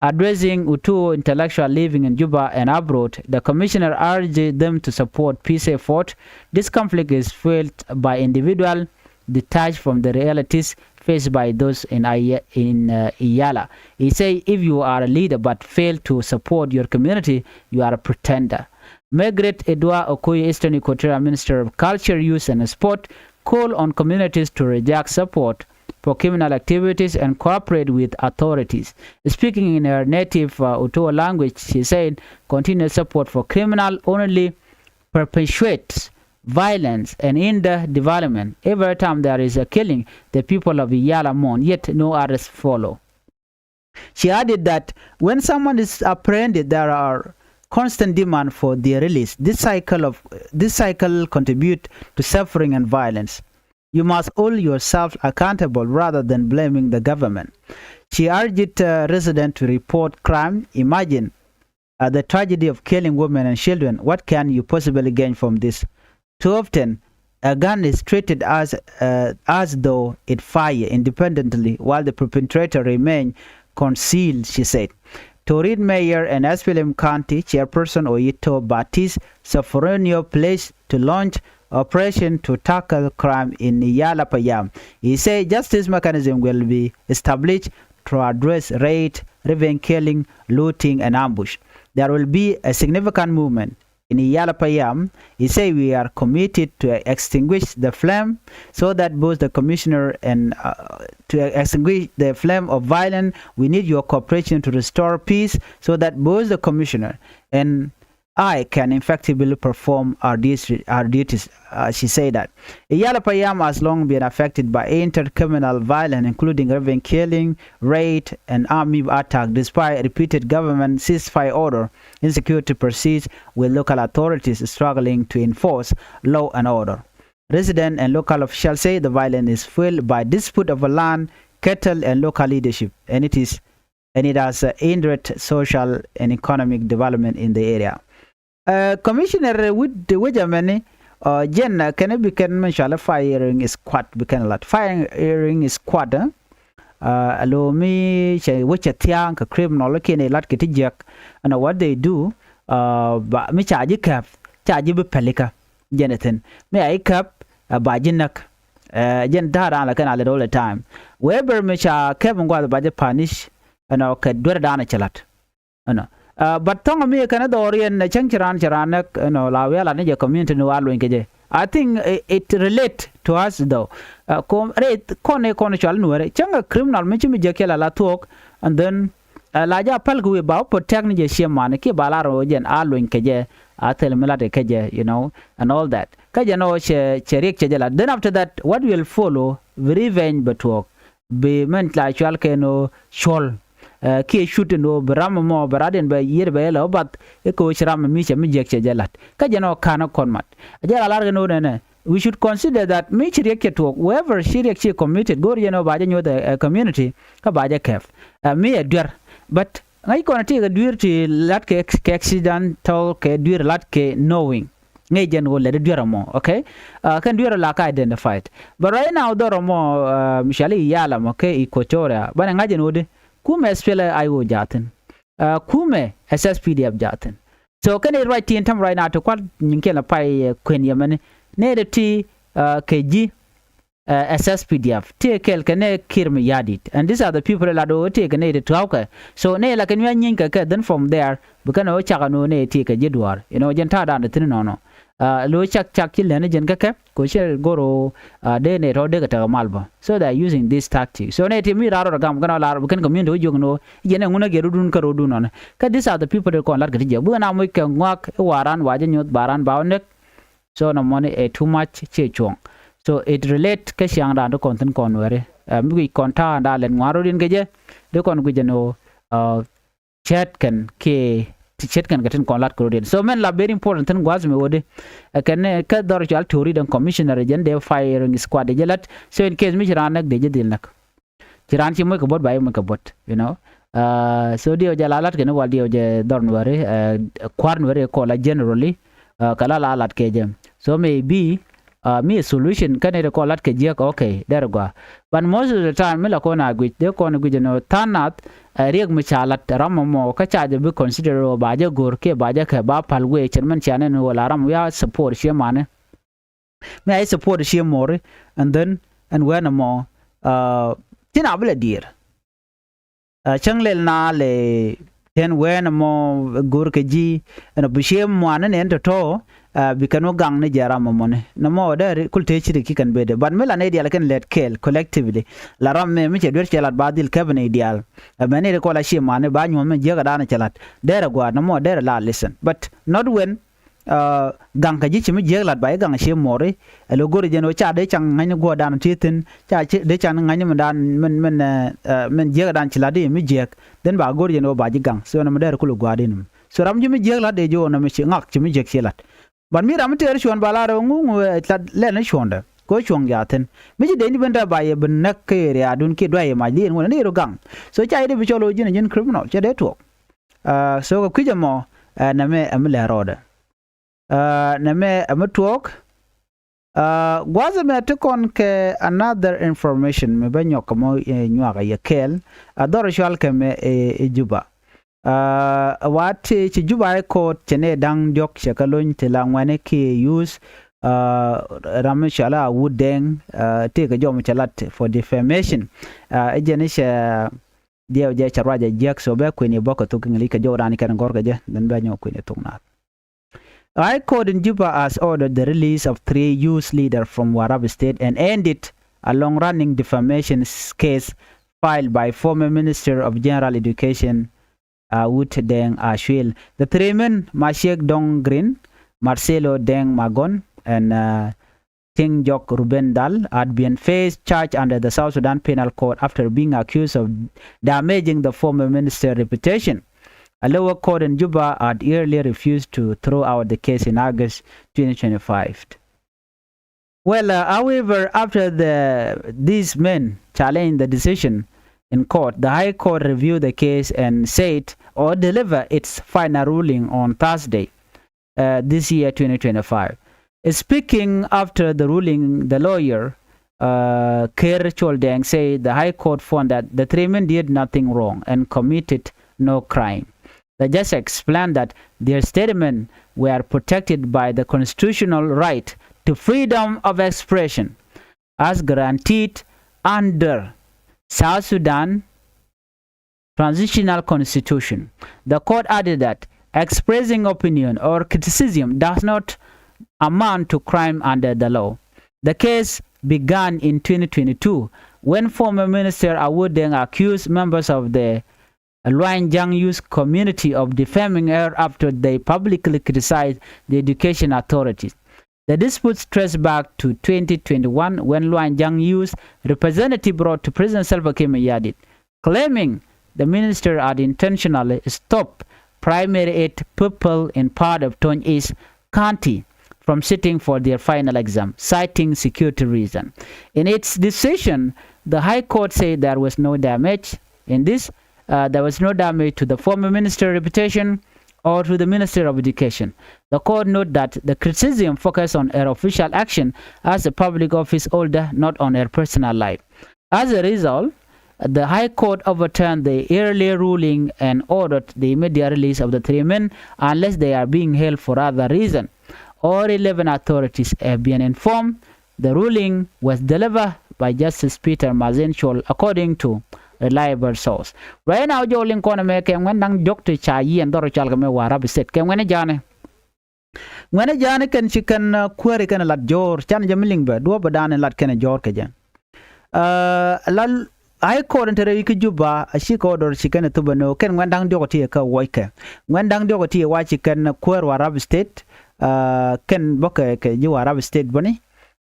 Addressing Otuo intellectual living in Juba and abroad, the commissioner urged them to support peace effort. This conflict is fueled by individual detached from the realities faced by those in Iya-, in, uh, Iyala. He said, if you are a leader but fail to support your community, you are a pretender. Margaret Edouard Okoye, Eastern Equatoria Minister of Culture, Youth and Sport, called on communities to reject support for criminal activities and cooperate with authorities. Speaking in her native, uh, Otuo language, she said, continued support for criminal only perpetuates violence and hinder development. Every time there is a killing, the people of Iyala mourn, yet no arrests follow. She added that when someone is apprehended, there are constant demand for their release. This cycle of, this cycle contribute to suffering and violence. You must hold yourself accountable rather than blaming the government. She urged, uh, residents to report crime. Imagine, uh, the tragedy of killing women and children. What can you possibly gain from this? Too often, a gun is treated as, uh, as though it fire independently while the perpetrator remain concealed, she said. Torit Mayor and S P L M County Chairperson Oyito Baptist Sophoronio pledged to launch operation to tackle crime in Iyala Payam. He said justice mechanism will be established to address raid, revenge killing, looting, and ambush. There will be a significant movement in Iyala Payam. He said we are committed to extinguish the flame so that both the commissioner and, uh, to extinguish the flame of violence. We need your cooperation to restore peace so that both the commissioner and I can effectively perform our duties, our duties, uh, she said that. Iyala Payam has long been affected by inter-communal violence, including revenge killing, raid, and armed attack, despite repeated government ceasefire order. Insecurity persists, with local authorities struggling to enforce law and order. Residents and local officials say the violence is fueled by dispute over land, cattle, and local leadership, and it is and it has, uh, hindered social and economic development in the area. Uh, Commissioner Wid Wejameni, uh, jɛn, uh, kɛn bi kɛn mɛ cɔal firing squad bi kɛn lat firing squad, eh? Ɛ lo mi cɛ wec cɛ thia̱a̱ŋ kɛ criminal kiɛn ɛ lat kɛ ti jiäk. Ɛn what they do, ba mi ca ji̱ kɛp ca ji̱ bi pɛlikä. Jɛn ɛ thi̱n mi a ji̱ kɛp ba ji̱ näk. Jɛn ta̱a̱ da̱a̱n la kɛn a lät all the time. Wee ber mi ca kɛp in gua̱th ba ji̱ punish. Ɛnɔ kɛ duer da̱a̱n cɛ lat. Ɛnɔ but thɔŋ mi kɛn dhɔriɛn ɛ cäŋ ci raan ci raan näk. Ɛnɔ la wialat ni jɛ community ni wa luny kɛ jɛ. I think it relate to us though. Kom rɛy kɔn ɛ kɔn cual nuɛrɛ cäŋ ɛ criminal mi ci mi jɛ kiɛ la la thuɔk. And then la ja päl kɛ wi̱i̱ ba wä protect ni jɛ ciɛ man kiɛ ba la rɔ jɛn a luny kɛ jɛ. A thil mi lat kɛ jɛ, you know, and all that. Kä jɛ nɔ cɛ cɛ riɛk cɛ jɛ lat. Then after that what will follow bi revenge bɛ tuɔɔk. Bi mɛn la cual kɛ nɔ cuɔl kiɛ cut in ɣöö bi ram mɔ bɛ rat in bɛ yiet bɛ yɛ lɛ wä bath. I̱ kɛ ɣöö ci ram mi cɛ mi jiäk cɛ jɛ la̱t kä jɛn ɔ ka̱n ɔ kɔn mat. A jɛ la lar kɛ no̱o̱n ɛnɛ, we should consider that mi ci riɛk cɛ tuɔɔk, whoever ci riɛk ci committed go̱o̱r jɛn ɔ ba jɛ nyuɔth ɛ community kä ba jɛ kɛp. Mi ɛ duer, but ŋäc kɔn ti kɛ duer ti la̱t kɛ accidental kɛ duer la̱t kɛ knowing. Ŋäc jɛn ɣöö lɛt i̱ duer ɛmɔ, okay. Kɛn duer ɔ la ka identified. But right now dhɔr ɛmɔ mi cɔal i̱ yal ɛmɔ kɛ Equatoria banɛ ŋa̱c jɛn ɣöö di kumɛ SPLA-IO jaathin. Kumɛ SSPDF jaathin. So kɛn i̱ ruac ti in tɛm right now ti kual nyin kiɛn la pay kuën yɛ mɛni nɛy ti kɛ ji̱ SSPDF ti kɛl kɛ nɛ Kiir mi ya̱di̱t. And these are the people la do ti kɛ nɛy ti tua̱wkɛ. So nɛy la kɛ nuɛ nyiny kɛ kɛ, then from there bi kɛn ɔ cak ɛn ɣöö nɛy ti kɛ ji̱ duaar, you know, jɛn ta̱a̱ da̱a̱n ti thi̱n nɔnɔ. Lo cak cak ci lɛn jɛn kä kɛ ko cɛ goro. Dee nɛ tɔ dee kɛ tekɛ mal bä. So they are using this tactic. So nɛ ti mi raar rɔ gam kɛn ɔ lar bi kɛn community wä jiök ni wä jɛn ɛ ŋun ɛ gɛ rudun kä rudun nɔnɛ. Kä these are the people ti kɔn lat kɛ ti jiɛk bi kɛn a moc kɛ ŋuak i̱ waran wa jɛ nyoth baran ba wä näk. So nɔmɔni ɛ too much ciɛ cuɔ̱ŋ. So it relate kä ciaŋdan ti kɔn thi̱n kɔn wɛri. Mi guic kɔn ta̱a̱ da lɛt ŋuan rɔ̱diɛn kɛ jɛ dee kɔn guic jɛ ni wä. Cɛt kɛn kiɛ ti cɛt kɛn kɛ tin kɔn lat kɛ rɔ̱diɛn. So mɛn la very important thi̱n gua̱a̱th mi wä di. Ɛ kɛn kä dhɔr cɔal to̱ri den commissioner jɛn dee firing squad dee jɛ lat. So in case mi ci raan näk dee jɛ dhil näk. Ci raan ci moc kɛ buɔ̱t ba i̱ moc kɛ buɔ̱t, you know. So diɛw jɛ la lat kɛn wal diɛw jɛ dhɔr nuɛri kua̱r nuɛri kɔla generally. Kɛ la la lat kɛ jɛ. So maybe mi solution kä nɛy ti kɔn lat kɛ jiäk, okay, derɛ gɔaa. But most of the time mi la kɔn a guic dee kɔn guic ɛn ɣöö tha̱a̱ŋ nath ɛ riɛk mi ca lat ram mɔmɔ kä ca jɛ bi consider ɣöö ba jɛ go̱r kiɛ ba jɛ kɛ ba pal wee cɛn mɛn cia nɛn ɣöö la ram wiaa support ciɛ mani. Mi a i̱ support ciɛ mɔri and then ɛn wɛn ɛmɔ tin a bi lɛ diɛɛr. Cäŋ lɛl na lɛ tɛn wɛɛn ɛmɔ go̱r kɛ ji̱ ɛn ɔ bi cië muan ni nɛn tɔ̱tɔ̱. Bi kɛn wä gaŋ ni jɛ ram ɛmɔni nɔmɔ dee kul tëë ci ri ki kɛn bedɛ, but mi la nɛy diaal kɛn lɛt kɛɛl collectively. La ram mɛ mi cɛ duer cɛ lat ba dhil kɛp nɛy diaal. Mɛ ni ri kɔl a cië muan ni ba nyuɔ̱th mi jiäk a da̱a̱n cɛ lat derɛ gua̱a̱r nɔmɔ derɛ la listen, but not when Gaŋ kɛ ji̱ ci mi jiäk lat ba i̱ gaŋ cie muɔri. Ɛ lo̱ go̱ri jɛn ɣöö ca dee caŋ ŋa̱cni guɔ̱ɔ̱rdan ti thi̱n, ca dee caŋ ŋa̱cni mindan min min min jiäkdan ci lat i̱ mi jiäk. Then ba go̱ri jɛn ɣöö ba ji̱ gaŋ. So nɔmɔ dee rɛ kulɛ gua̱a̱r in mi so ram ji̱ mi jiäk lat dee ji̱ ɣöö nɔmɔ ci ŋak ci mi jiäk ci lat. But mi ram mi tëër cuɔ̱ɔ̱ŋ ba lar ɣöö ŋu ŋu lat lɛl ni cuɔ̱ɔ̱ŋdɛ kɛ ɣöö cuɔ̱ɔ̱ŋ jaathin. Mi ci dee ni ben dee ba yɛ bi näk kä area dun kiɛ duay yɛ mac liɛn ŋuɔ̱t ni ɣöö gaŋ. So ca yɛ dee bi cɔl ɣöö ji̱n ji̱n criminal cɛ dee tuɔɔk. So kɛ kui̱c ɛmɔ nɛmɛ ɛmi lɛ rɔɔdɛ. Nɛmɛ ɛmi tuɔɔk. Gua̱th ɛmɛ ti kɔn kɛ another information mi bä nyɔk kɛ mɔ nyuak a yɛ kɛɛl. A dhɔr cual kɛ mɛ ɛ Juba. Ɛ wa ti ci Juba High Court cɛ nɛ da̱ŋ diɔ̱k cɛ kɛ lony ti la ŋuɛni kiɛ use. Ram mi cual a wut dɛŋ ti kɛ jɔm cɛ lat for defamation. Ɛ jɛn cɛ diɛw jɛ cɛ ruacɛ jiäk so bɛ kuën yɛ bɔk kɛ thok English kɛ jɔw raan kɛn gɔr kɛ jɛ then bɛ nyɔk kuën yɛ thok naath. High Court in Juba has ordered the release of three youth leaders from Warrap State and ended a long-running defamation case filed by former Minister of General Education Awut Deng Achuil. The three men, Mashek Dong Green, Marcelo Deng Magon, and Ting Jok Ruben Dal had been faced charge under the South Sudan Penal Code after being accused of damaging the former minister's reputation. A lower court in Juba had earlier refused to throw out the case in August twenty twenty-five. Well, uh, however, after the, these men challenged the decision in court, the High Court reviewed the case and said or deliver its final ruling on Thursday, uh, this year, twenty twenty-five. Speaking after the ruling, the lawyer uh, Ker Chol Deng said the High Court found that the three men did nothing wrong and committed no crime. The judge explained that their statements were protected by the constitutional right to freedom of expression as guaranteed under South Sudan transitional constitution. The court added that expressing opinion or criticism does not amount to crime under the law. The case began in twenty twenty-two when former Minister Awud Deng accused members of the Luanjiang Youth community of defaming her after they publicly criticized the education authorities. The dispute traced back to twenty twenty-one when Luanjiang Youth representative wrote to President Salva Kiir Mayardit, claiming the minister had intentionally stopped primary eight pupils in part of Tony East County from sitting for their final exam, citing security reason. In its decision, the High Court said there was no damage in this, uh, there was no damage to the former minister's reputation or to the Minister of Education. The court noted that the criticism focused on her official action as a public office holder, not on her personal life. As a result, the High Court overturned the earlier ruling and ordered the immediate release of the three men unless they are being held for other reason. All relevant authorities have been informed. The ruling was delivered by Justice Peter Mazen Chol, according to reliable source. Right now, jɔw liŋ kɔn mɛ kɛ ŋuɛn da̱ŋ diɔ̱k ti ca yiɛn dhɔr cal kɛ mɛ Warrap State kɛ ŋuɛn ja̱a̱nɛ. Ŋuɛn ja̱a̱nɛ kɛn ci kɛn, uh, kuääri kɛn lat jɔ̱ɔ̱r, can jɛ mi liŋ bɛ duɔ̱ɔ̱p bɛ da̱a̱n lat kɛn jɔ̱ɔ̱r kɛ jɛ. Uh, la High Court in te rɛy wi̱c kä Juba a ci kɛ order ci kɛn thupä ni kɛn ŋuɛn da̱ŋ diɔ̱k ti kä wuɔckɛ. Ŋuɛn da̱ŋ diɔ̱k ti wa ci kɛn kuäär Warrap State, uh, kɛn bä kɛ, kɛ ji̱ Warrap State bäni.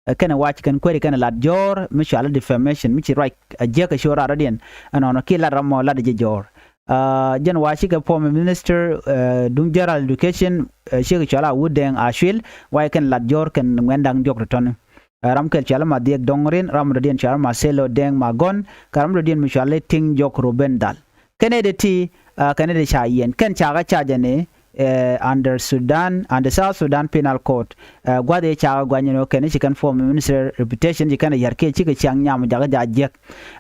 Uh, kɛn wa ci kɛn kuääri kɛn lat jɔ̱ɔ̱r mi cɔal defamation mi ci ruac a jiäk a ci ɣöö rat rɔ̱diɛn. Ɛnɔnɔ ki lat ram mɔ lat jɛ jɔ̱ɔ̱r. Uh, jɛn wa cikɛ former minister, uh, duŋ general education, uh, cikɛ cɔal Awud Deng Acuil, wa ci kɛn lat jɔ̱ɔ̱r kɛn ŋuɛn da̱ŋ diɔ̱k tɔ̱tɔ̱ni. Uh, ram kɛl cɔal Mathiek Dɔŋ Rin, ram dɔ̱diɛn cɔal Marcelo Deng Magon, kɛ ram dɔ̱diɛn mi cɔal Tiŋ Jɔk Ruben Dhal. Kɛn ɛ dee ti, uh, kɛn ɛ dee ca yiɛn kɛn ca kä ca jɛ ni, uh, under Sudan, under South Sudan Penal Code. Uh, gua̱th ëë ca kä guany ni kɛn ci kɛn former minister reputation ci kɛn ɛ yär kiɛ cikɛ ciaŋ nyam jakä ja̱ jiäk.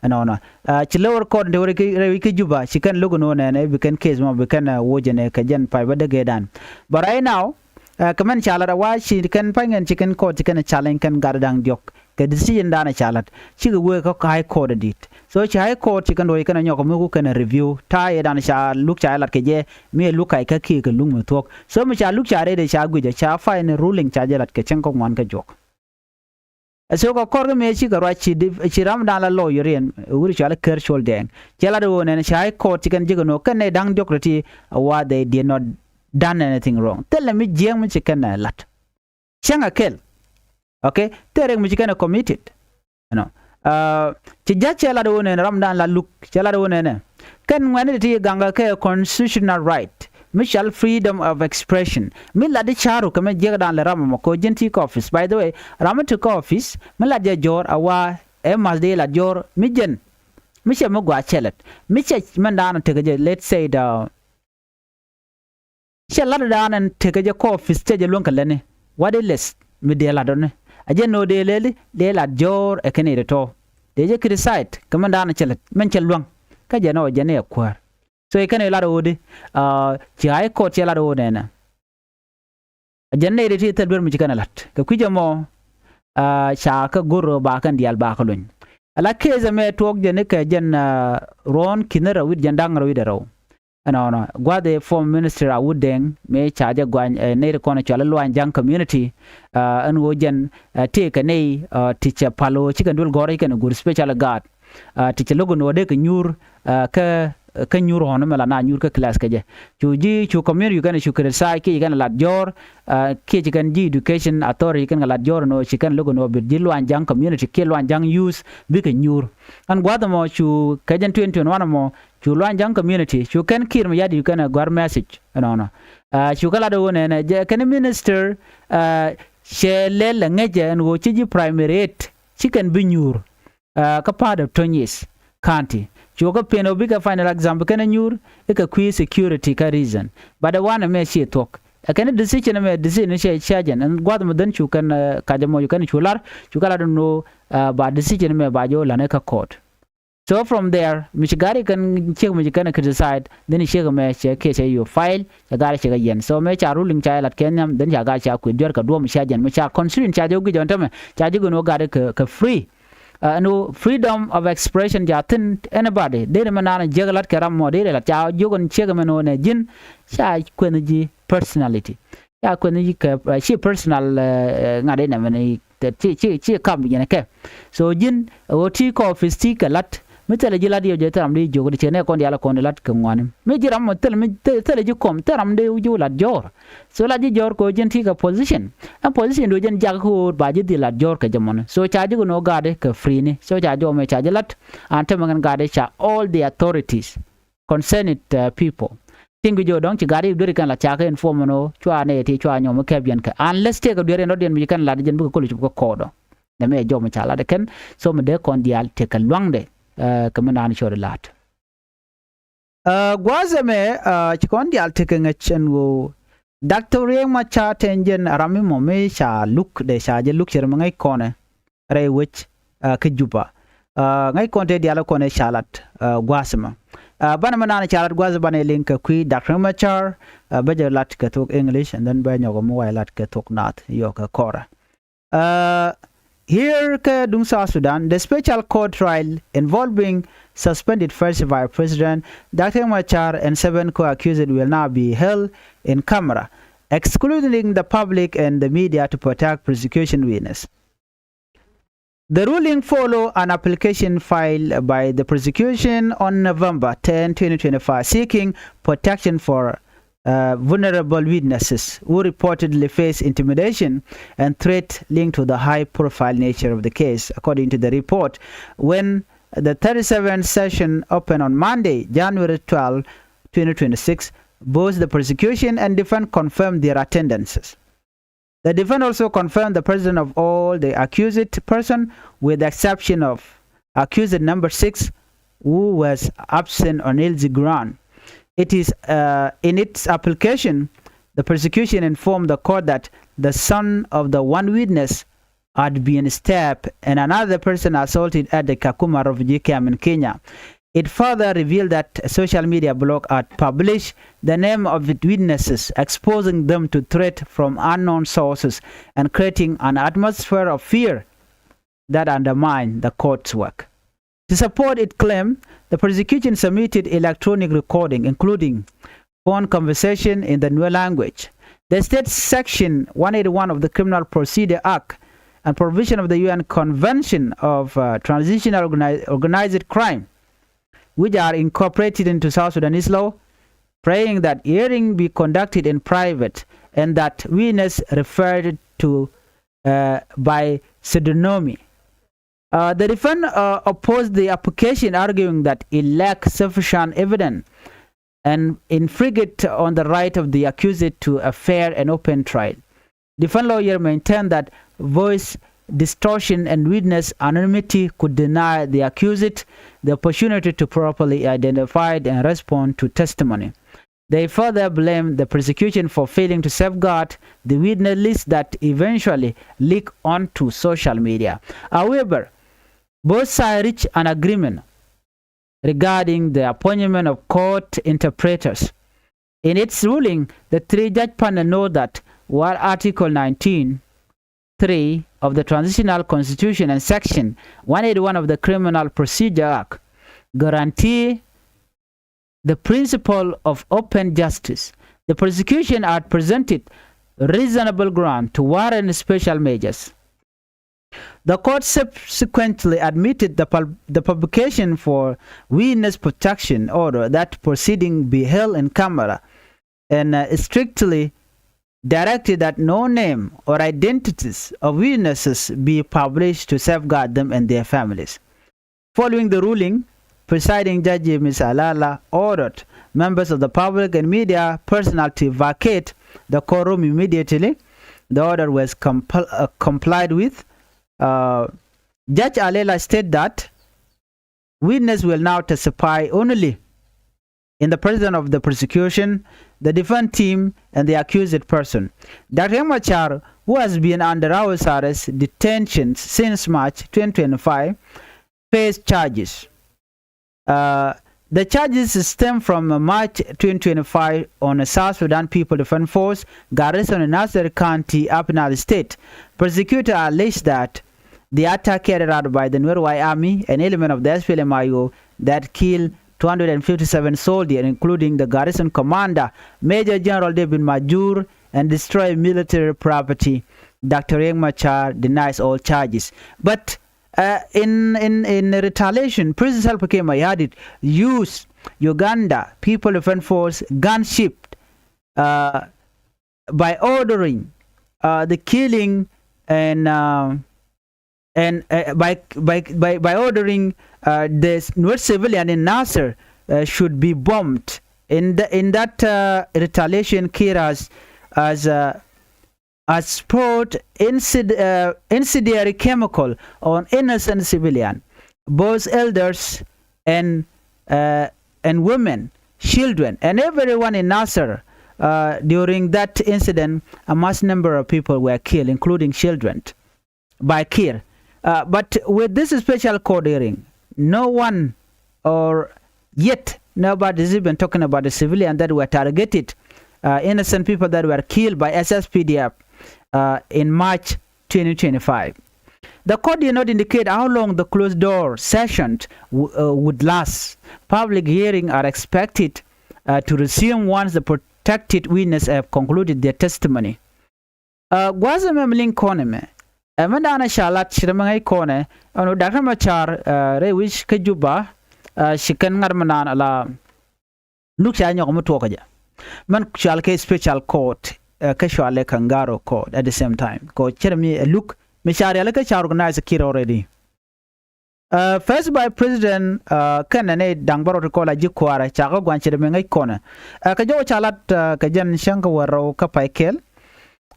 Ɛnɔnɔ. Uh, ci lower court in te wä rɛy wi̱c kä Juba ci kɛn lo̱k ɛn ɣöö nɛnɛ bi kɛn case mɔ bi kɛn, uh, woc ɛn ɛ kɛ jɛn pay bä däk ëëdan. But right now, uh, kɛ mɛn ca lat a wa ci kɛn pay ŋɛn ci kɛn court ci kɛn challenge kɛn gat da̱ŋ diɔ̱k kɛ decision dan ca lat cikɛ wee kä High Court ɛ di̱t. So ci High Court ci kɛn ruɔ̱c kɛn nyɔk mi ku kɛn review ta̱a̱ ëëdan ca luk ca lat kɛ jɛ mi ɛ luk kac kä kiɛ kɛ luk mi thuɔ̱k. So mi ca luk ca rɛy dee ca guic ɛ ca final ruling ca jɛ lat kɛ cäŋ kä ŋuan kä juɔk. Ɛ so kɛ kɔr kä mëë cikɛ ruac ci di, ci ram dan la lawyer in wuri cɔal Ker Col Dɛŋ. Cɛ lat ɣöö nɛn ci High Court ci kɛn ji̱ kɛ no̱o̱k kɛn nɛy da̱ŋ diɔ̱k rɛy ti a wa they did not done anything wrong. Thilɛ mi jiɛɛŋ mi ci kɛn ɛ lat. Cäŋ a kɛl. Okay? Thilɛ rɛk mi ci kɛn ɛ committed. You know. Uh, ci ja̱ cɛ lat ɣöö nɛn ram dan la luk cɛ lat ɣöö nɛn ɛ. Kɛn ŋuɛ̈ni ti ti gaŋ kɛ constitutional right mi cɔal freedom of expression. Mi lat di ca̱ru kɛ mɛ jiäkdan lɛ ram ɛmɔ kɛ ɣöö ji̱n ti kä office. By the way, ram mi ti kä office mi lat jɛ jɔ̱ɔ̱r a wa ɛ ma̱th di lat jɔ̱ɔ̱r mi jɛn mi cɛ mi gɔaa cɛ lät mi cɛ mɛn da̱a̱n tekɛ jɛ, let's say, the cɛ lat da̱a̱n ɛn tekɛ jɛ kä office cɛ jɛ luäŋ kɛ lätni. What is less mi dee lat ɔni a jɛ no̱o̱ dee lɛli dee lat jɔ̱ɔ̱r ɛ kɛn i̱ tɔ̱ dee jɛ criticize kɛ mɛn da̱a̱n cɛ lät mɛn cɛ luäŋ. Kä jɛ nɔ jɛ ni ɛ kuäär. So i̱ kɛn i̱ lat ɣöödi, uh, ci High Court cɛ lat ɣöö nɛnɛ. A jɛn nɛy ti ti thil duer mi ci kɛn a la̱t kɛ kui̱c ɛmɔ, ah, ca kä go̱r ba kɛn diaal ba kä luny. Ala case ɛmɛ tuɔɔk jɛn ikɛ jɛn, ah, ruɔ̱ɔ̱n ki̱n rɛw wi̱c jɛn da̱ŋ rɛw wi̱c rɛw. Ɛnɔnɔ gua̱th ɛ former minister Awut Dɛŋ mëë ca jɛ guany, eh, nɛy ti kɔn cɔal i̱ Luany Ja̱ŋ community, ah, ɛn ɣöö jɛn, eh, tëëkɛ nɛy, ah, ti cɛ pal ɣöö ci kɛn duel gɔ̱r ci kɛn ɛ go̱r special guard. Ah, ti cɛ lo̱k ɛn ɣöö dee kɛ nyuur, ah, kä, kä nyuur ɣɔ̱n mɛ la na nyuur kä class kɛ jɛ. Cu ji̱ cu community kɛn cu criticize kiɛ ci kɛn lat jɔ̱ɔ̱r, ah, kiɛ ci kɛn ji̱ education authority kɛn kɛ lat jɔ̱ɔ̱r ɛn ɣöö ci kɛn lo̱k ɛn ɣöö bi ji̱ Luany Ja̱ŋ community kiɛ Luany Ja̱ŋ youth bikɛ nyuur. Ɛn gua̱th ɛmɔ cu kɛ jɛn twenty twenty-one ɛmɔ cu Luany Ja̱ŋ community cu kɛn Kiir mi ya̱di̱t kɛn ɛ gɔ̱a̱r message ɛnɔnɔ. Ah, cu kɛ lat ɣöö nɛnɛ jɛ kɛn minister, ah, cɛ lɛl ɛ ŋäcɛ ɛn ɣöö ci ji̱ primary eight ci kɛn bi nyuur. Ah, kä part of Tony East County. Cu kä pen ɔ bikɛ final exam bi kɛn ɛ nyuur ikɛ kui̱ security kä reason. But ɛ wanɛ mɛ ci thuɔ̱k. Ɛ kɛn decision mɛ, decision ni cɛ, cɛ jɛn ɛn gua̱th mi dhän cu kɛn, eh, kacɛ mɔ cu kɛn cu lar, cu kɛ lar ni nɔ, eh, ba decision mɛ ba jɛ wä la̱t ni kä court. So from there mi ci gaat i̱ kɛn ciek mi ci kɛn criticize, dhän ciek mɛ cɛ kiɛ cɛ yio̱w file, cɛ gaat cɛ kɛ yɛn. So mɛ ca ruling ca jɛ lat kɛ nhiam, dhän ca gaat ca kui̱ duer kɛ duɔ̱ɔ̱p mi ca jɛn, mi ca constitution ca jɛ wä guic jɔn tämɛ, ca jɛ wä guic ni wä gaat i̱ kɛ, kɛ free. Uh, ɛn ɣöö freedom of expression ca thi̱n, anybody deri mɛ naan jiäk lat kɛ ram mɔ deri lat, ca jiök ɛn ciek mɛn ɣöö nɛ ji̱n ca kuɛnh ji̱ personality. Ca kuɛnh ji̱ kɛ, uh, ci personal, uh, ŋa̱t inɛ mɛn i̱, ci, ci, ci kam yɛn kɛ. So ji̱n ɣöö ti kɔ office ti kɛ lat, mi thilɛ ji̱ lat yɛ jɛ thil ram dee jiök ti cɛ nɛ kɔn diaal kɔn di lat kɛ ŋuani. Mi ji̱ ram mɔ thilɛ, mi thilɛ ji̱ kɔm, thilɛ ram dee ji̱ lat jɔ̱ɔ̱r. So la ji̱ jɔ̱ɔ̱r kɛ ɣöö jɛn ti kɛ position. Ɛn position du jɛn jak ɣöö ba ji̱ dhil lat jɔ̱ɔ̱r kɛ jɛ mɔni. So ca ji̱ kɛ nɔ gaatdɛ kɛ free ni. So ca jɔmɛ ca ji̱ lat. An tämɛ kɛn gaatdɛ ca all the authorities concerned, uh, people. Ti̱ŋ kɛ jɔ̱ɔ̱r dɔ̱ŋ ci gaatdɛ i̱ dueri kɛn la ca kɛ inform ɛn ɣöö cua nɛ ti cua nyɔm kɛp yɛn kɛ. Unless tëëkɛ dueri ɛn rɔ̱diɛn mi ci kɛn lat jɛn bikɛ kɔl cup kɛ kɔɔdɔ. Nɛ mɛ jɔmɛ ca lat kɛn. So mi dee kɔn diaal tëëkɛ lua̱ŋdɛ, uh, kɛ mi naan cɔɔd lat. Ɛ, gua̱a̱th ɛmɛ, ɛ, ci kɔn diaal tekɛ ŋäc ɛn ɣöö Doctor Riek Machar tɛn jɛn ram mi mɔ mi ca luk dee ca jɛ luk cɛ ram mi ŋäc kɔnɛ rɛy wec, ɛ, kä Juba. Ɛ, ŋäc kɔn tëë diaal kɔnɛ ca lat, ɛ, gua̱a̱th ɛmɛ. Ɛ, banɛ mi naan ca lat gua̱a̱th banɛ liŋ kɛ kui̱ Doctor Riek Machar, ɛ, bä jɛ lat kɛ thok English and then bä nyɔk mi wa̱i̱ lat kɛ thok naath yɔk kɛ kɔrɛ. Uh, here kä duŋ South Sudan, the special court trial involving suspended First Vice President Doctor Machar and seven co-accused will now be held in camera, excluding the public and the media to protect prosecution witness. The ruling follow an application filed by the prosecution on November ten, twenty twenty-five, seeking protection for uh, vulnerable witnesses who reportedly face intimidation and threat linked to the high-profile nature of the case, according to the report. When the thirty-seventh session opened on Monday, January twelfth, twenty twenty-six, both the prosecution and defense confirmed their attendances. The defense also confirmed the presence of all the accused person with the exception of accused number six, who was absent on illness ground. It is, uh, in its application, the prosecution informed the court that the son of the one witness had been stabbed and another person assaulted at the Kakuma refugee camp in Kenya. It further revealed that a social media blog had published the name of the witnesses, exposing them to threat from unknown sources and creating an atmosphere of fear that undermined the court's work. To support its claim, the prosecution submitted electronic recording, including phone conversation in the Nuer language. The state section one eighty-one of the Criminal Procedure Act and provision of the U N Convention of, uh, Transnational Organi-, Organized Crime, which are incorporated into South Sudanese law, praying that hearing be conducted in private and that witness referred to, uh, by pseudonymy. Uh, the defense, uh, opposed the application, arguing that it lacked sufficient evidence and infringed on the right of the accused to a fair and open trial. Defense lawyer maintained that voice distortion and witness anonymity could deny the accused the opportunity to properly identify and respond to testimony. They further blamed the prosecution for failing to safeguard the witness list that eventually leaked onto social media. However, both sides reached an agreement regarding the appointment of court interpreters. In its ruling, the three-judge panel noted that while Article nineteen three of the Transitional Constitution and Section one eighty-one of the Criminal Procedure Act guarantee the principle of open justice, the prosecution had presented reasonable ground to warrant special measures. The court subsequently admitted the pub-, the publication for witness protection order that proceeding be held in camera and, uh, strictly directed that no name or identities of witnesses be published to safeguard them and their families. Following the ruling, Presiding Judge Miss Alala ordered members of the public and media personnel to vacate the courtroom immediately. The order was compl-, uh, complied with. Uh, Judge Alala stated that witness will now testify only in the presence of the prosecution, the defense team, and the accused person. Doctor Riek Machar, who has been under house arrest detention since March twenty twenty-five, faced charges. Uh, the charges stem from a March twenty twenty-five on a South Sudan People Defense Force garrison in Nasir County, Upper Nile State. Prosecutor alleged that the attack carried out by the Nuer White Army, an element of the S P L M I O, that killed two hundred fifty-seven soldiers, including the garrison commander, Major General David Majur, and destroyed military property. Doctor Riek Machar denies all charges. But uh, in, in, in retaliation, President Salva Kiir Mayardit used Uganda People Defense Force gunship, uh, by ordering, uh, the killing and, uh, and, uh, by, by, by, by ordering, uh, the Nuer civilian in Nasir, uh, should be bombed. In the, in that, uh, retaliation, Kiir has, has, uh, has poured incid-, uh, incendiary chemical on innocent civilian, both elders and, uh, and women, children, and everyone in Nasir. Uh, during that incident, a mass number of people were killed, including children, by Kiir. Uh, but with this special court hearing, no one or yet nobody is even talking about the civilian that were targeted, uh, innocent people that were killed by S S P D F, uh, in March twenty twenty-five. The court did not indicate how long the closed-door session w-, uh, would last. Public hearing are expected, uh, to resume once the protected witness have concluded their testimony. Uh, gua̱a̱th ɛmɛ mi liŋ kɔn ɛmɛ, ɛ mɛ da̱a̱n ɛ ca lat ci rɛ mɛ ŋäc kɔn ɛ ɛn ɣöö Doctor Machar, uh, rɛy wi̱c kä Juba, uh, ci kɛn ŋa̱t mɛ naan ala luk ca nyɔk mi tuɔɔk kä jɛ. Mɛn cual kɛ special court, uh, kä cual ɛ kangaroo court at the same time. Kɛ ɣöö cɛ rɛ mi ɛ luk mi ca rial kä ca organize Kiir already. Uh, First Vice President, uh, kɛnɛ ni da̱ŋ bärɔw ti kɔn la ji̱ kua̱rɛ ca kɛ gua̱n ce̱t mi ŋäc kɔnɛ. Uh, kɛ jɔw ca lat, uh, kɛ jɛn cäŋ kä wäl rɛw kä pay kɛl.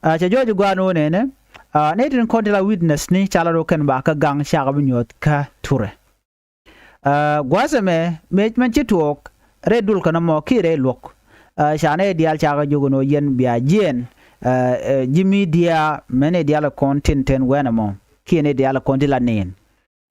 Uh, cɛ jɔw ji̱ gua̱n wä nɛnɛ. Uh, ni tin kɔn ti la witness ni ca lat wä kɛn ba kä gaŋ ca kɛ bi nyuɔ̱th kä turɛ. Uh, gua̱a̱th ɛmɛ mëë mɛn ci tuɔɔk rɛy dul kɛn ɛmɔ kiɛ rɛy luɔ̱k. Uh, ca nɛy diaal ca kɛ jiök ɛn ɣöö yɛn bia jiɛɛn. Uh, uh, ji̱ media mɛn nɛy diaal kɔn tin tɛn wɛn ɛmɔ kiɛ nɛy diaal kɔn ti la nɛn.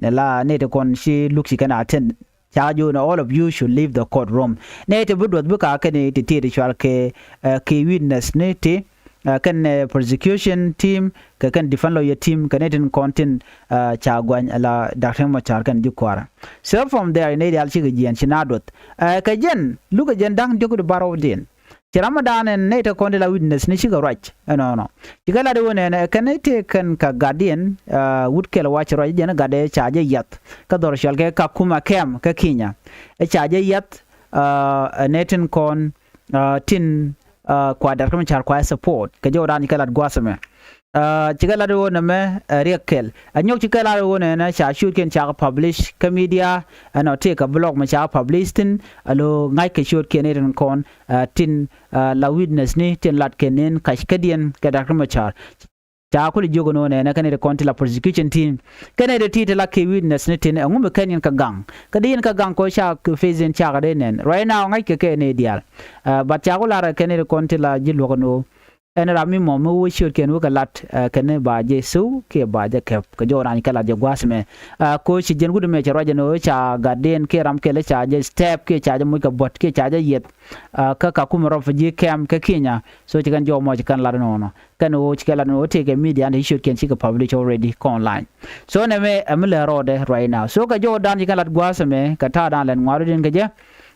Nɛ la nɛy ti kɔn ci luk ci kɛn a tɛn. Ca jiök ni all of you should leave the court room. Nɛy ti bi duɔth bikɛ kɛn ti tiet ti cual kɛ, uh, kɛ witness ni ti, uh, kɛn, uh, prosecution team kɛ kɛn defense lawyer team kɛ nɛy tin kɔn tin, uh, ca gua̱ny ala Doctor Machar kɛn ji̱ kua̱rä. So from there nɛy diaal cikɛ jiɛɛn ci na duɔth. Uh, kɛ jɛn lukɛ jɛn da̱ŋ diɔ̱k di bärɔwdiɛn. Ci ram mi da̱a̱n ɛn nɛy te kɔn ti la witness ni cikɛ ruac ɛnɔnɔ. Cikɛ lat iwä nɛnɛ kɛn i̱ tëë kɛn kɛ gatdiɛn, uh, wut kɛl wac ruac jɛn gatdɛ ca jɛ yath kä dhɔr cɔal kɛ Kakuma kɛm kä Kenya. Ɛ ca jɛ yath, uh, ɛ nɛy tin kɔn, uh, tin, uh, kua Doctor Machar kua support kɛ jɔw da̱a̱n cikɛ lat gua̱a̱th ɛmɛ. Uh, cikɛ lat iwä nɛmɛ, uh, riɛk kɛl. Ɛ nyɔk cikɛ lat iwä nɛnɛ ca ciötkiɛn ca kɛ publish kä media ɛnɔ tëë kɛ blog mɛ ca kɛ publish thi̱n. Alo ŋa̱ckɛ ciötkiɛn i̱ tin kɔn, uh, tin, uh, la witness ni tin lat kɛ nen kac kädiɛn kɛ Doctor Machar. Ca kulɛ jiök ɛn ɣöö nɛnɛ kɛn i̱ ti kɔn ti la prosecution team kɛn i̱ ti ti ti la kɛ witness ni tin ɛŋu mi kɛn yɛn kɛ gaŋ. Kä di yɛn kɛ gaŋ kɔ ca kɛ face in ca kɛ dee nɛn right now ŋa̱ckɛ kɛ nɛy diaal. Uh, but ca ku lar kɛn i̱ ti kɔn ti la ji̱ luɔ̱k ɛn ɣöö ɛn ram mi mɔ mi wä ciötkiɛn wä kɛ lat, uh, kɛn i̱ ba jɛ thiw kiɛ ba jɛ kɛp kɛ jɔw raan kɛ lat jɛ gua̱a̱th mɛ. Uh, ko ci jɛn wut mɛ cɛ ruac ɛn ɣöö ca gatdiɛn kiɛ ram kɛl ca jɛ step kiɛ ca jɛ moc kɛ buɔ̱t kiɛ ca jɛ yiɛth. Uh, kä Kakuma refugee camp kä Kenya. So ci kɛn jɔw mɔ ci kɛn lat ɛnɔnɔ kɛn ɣöö ci kɛ lat ɛn ɣöö tëëkɛ media ni ciötkiɛn cikɛ publish already kä online. So nɛmɛ ɛ mi lɛ rɔɔdɛ right now. So kɛ jɔw da̱a̱n ci kɛn lat gua̱a̱th ɛmɛ kɛ ta̱a̱ da̱a̱n lɛn ŋua̱r wä diɛn kɛ jɛ.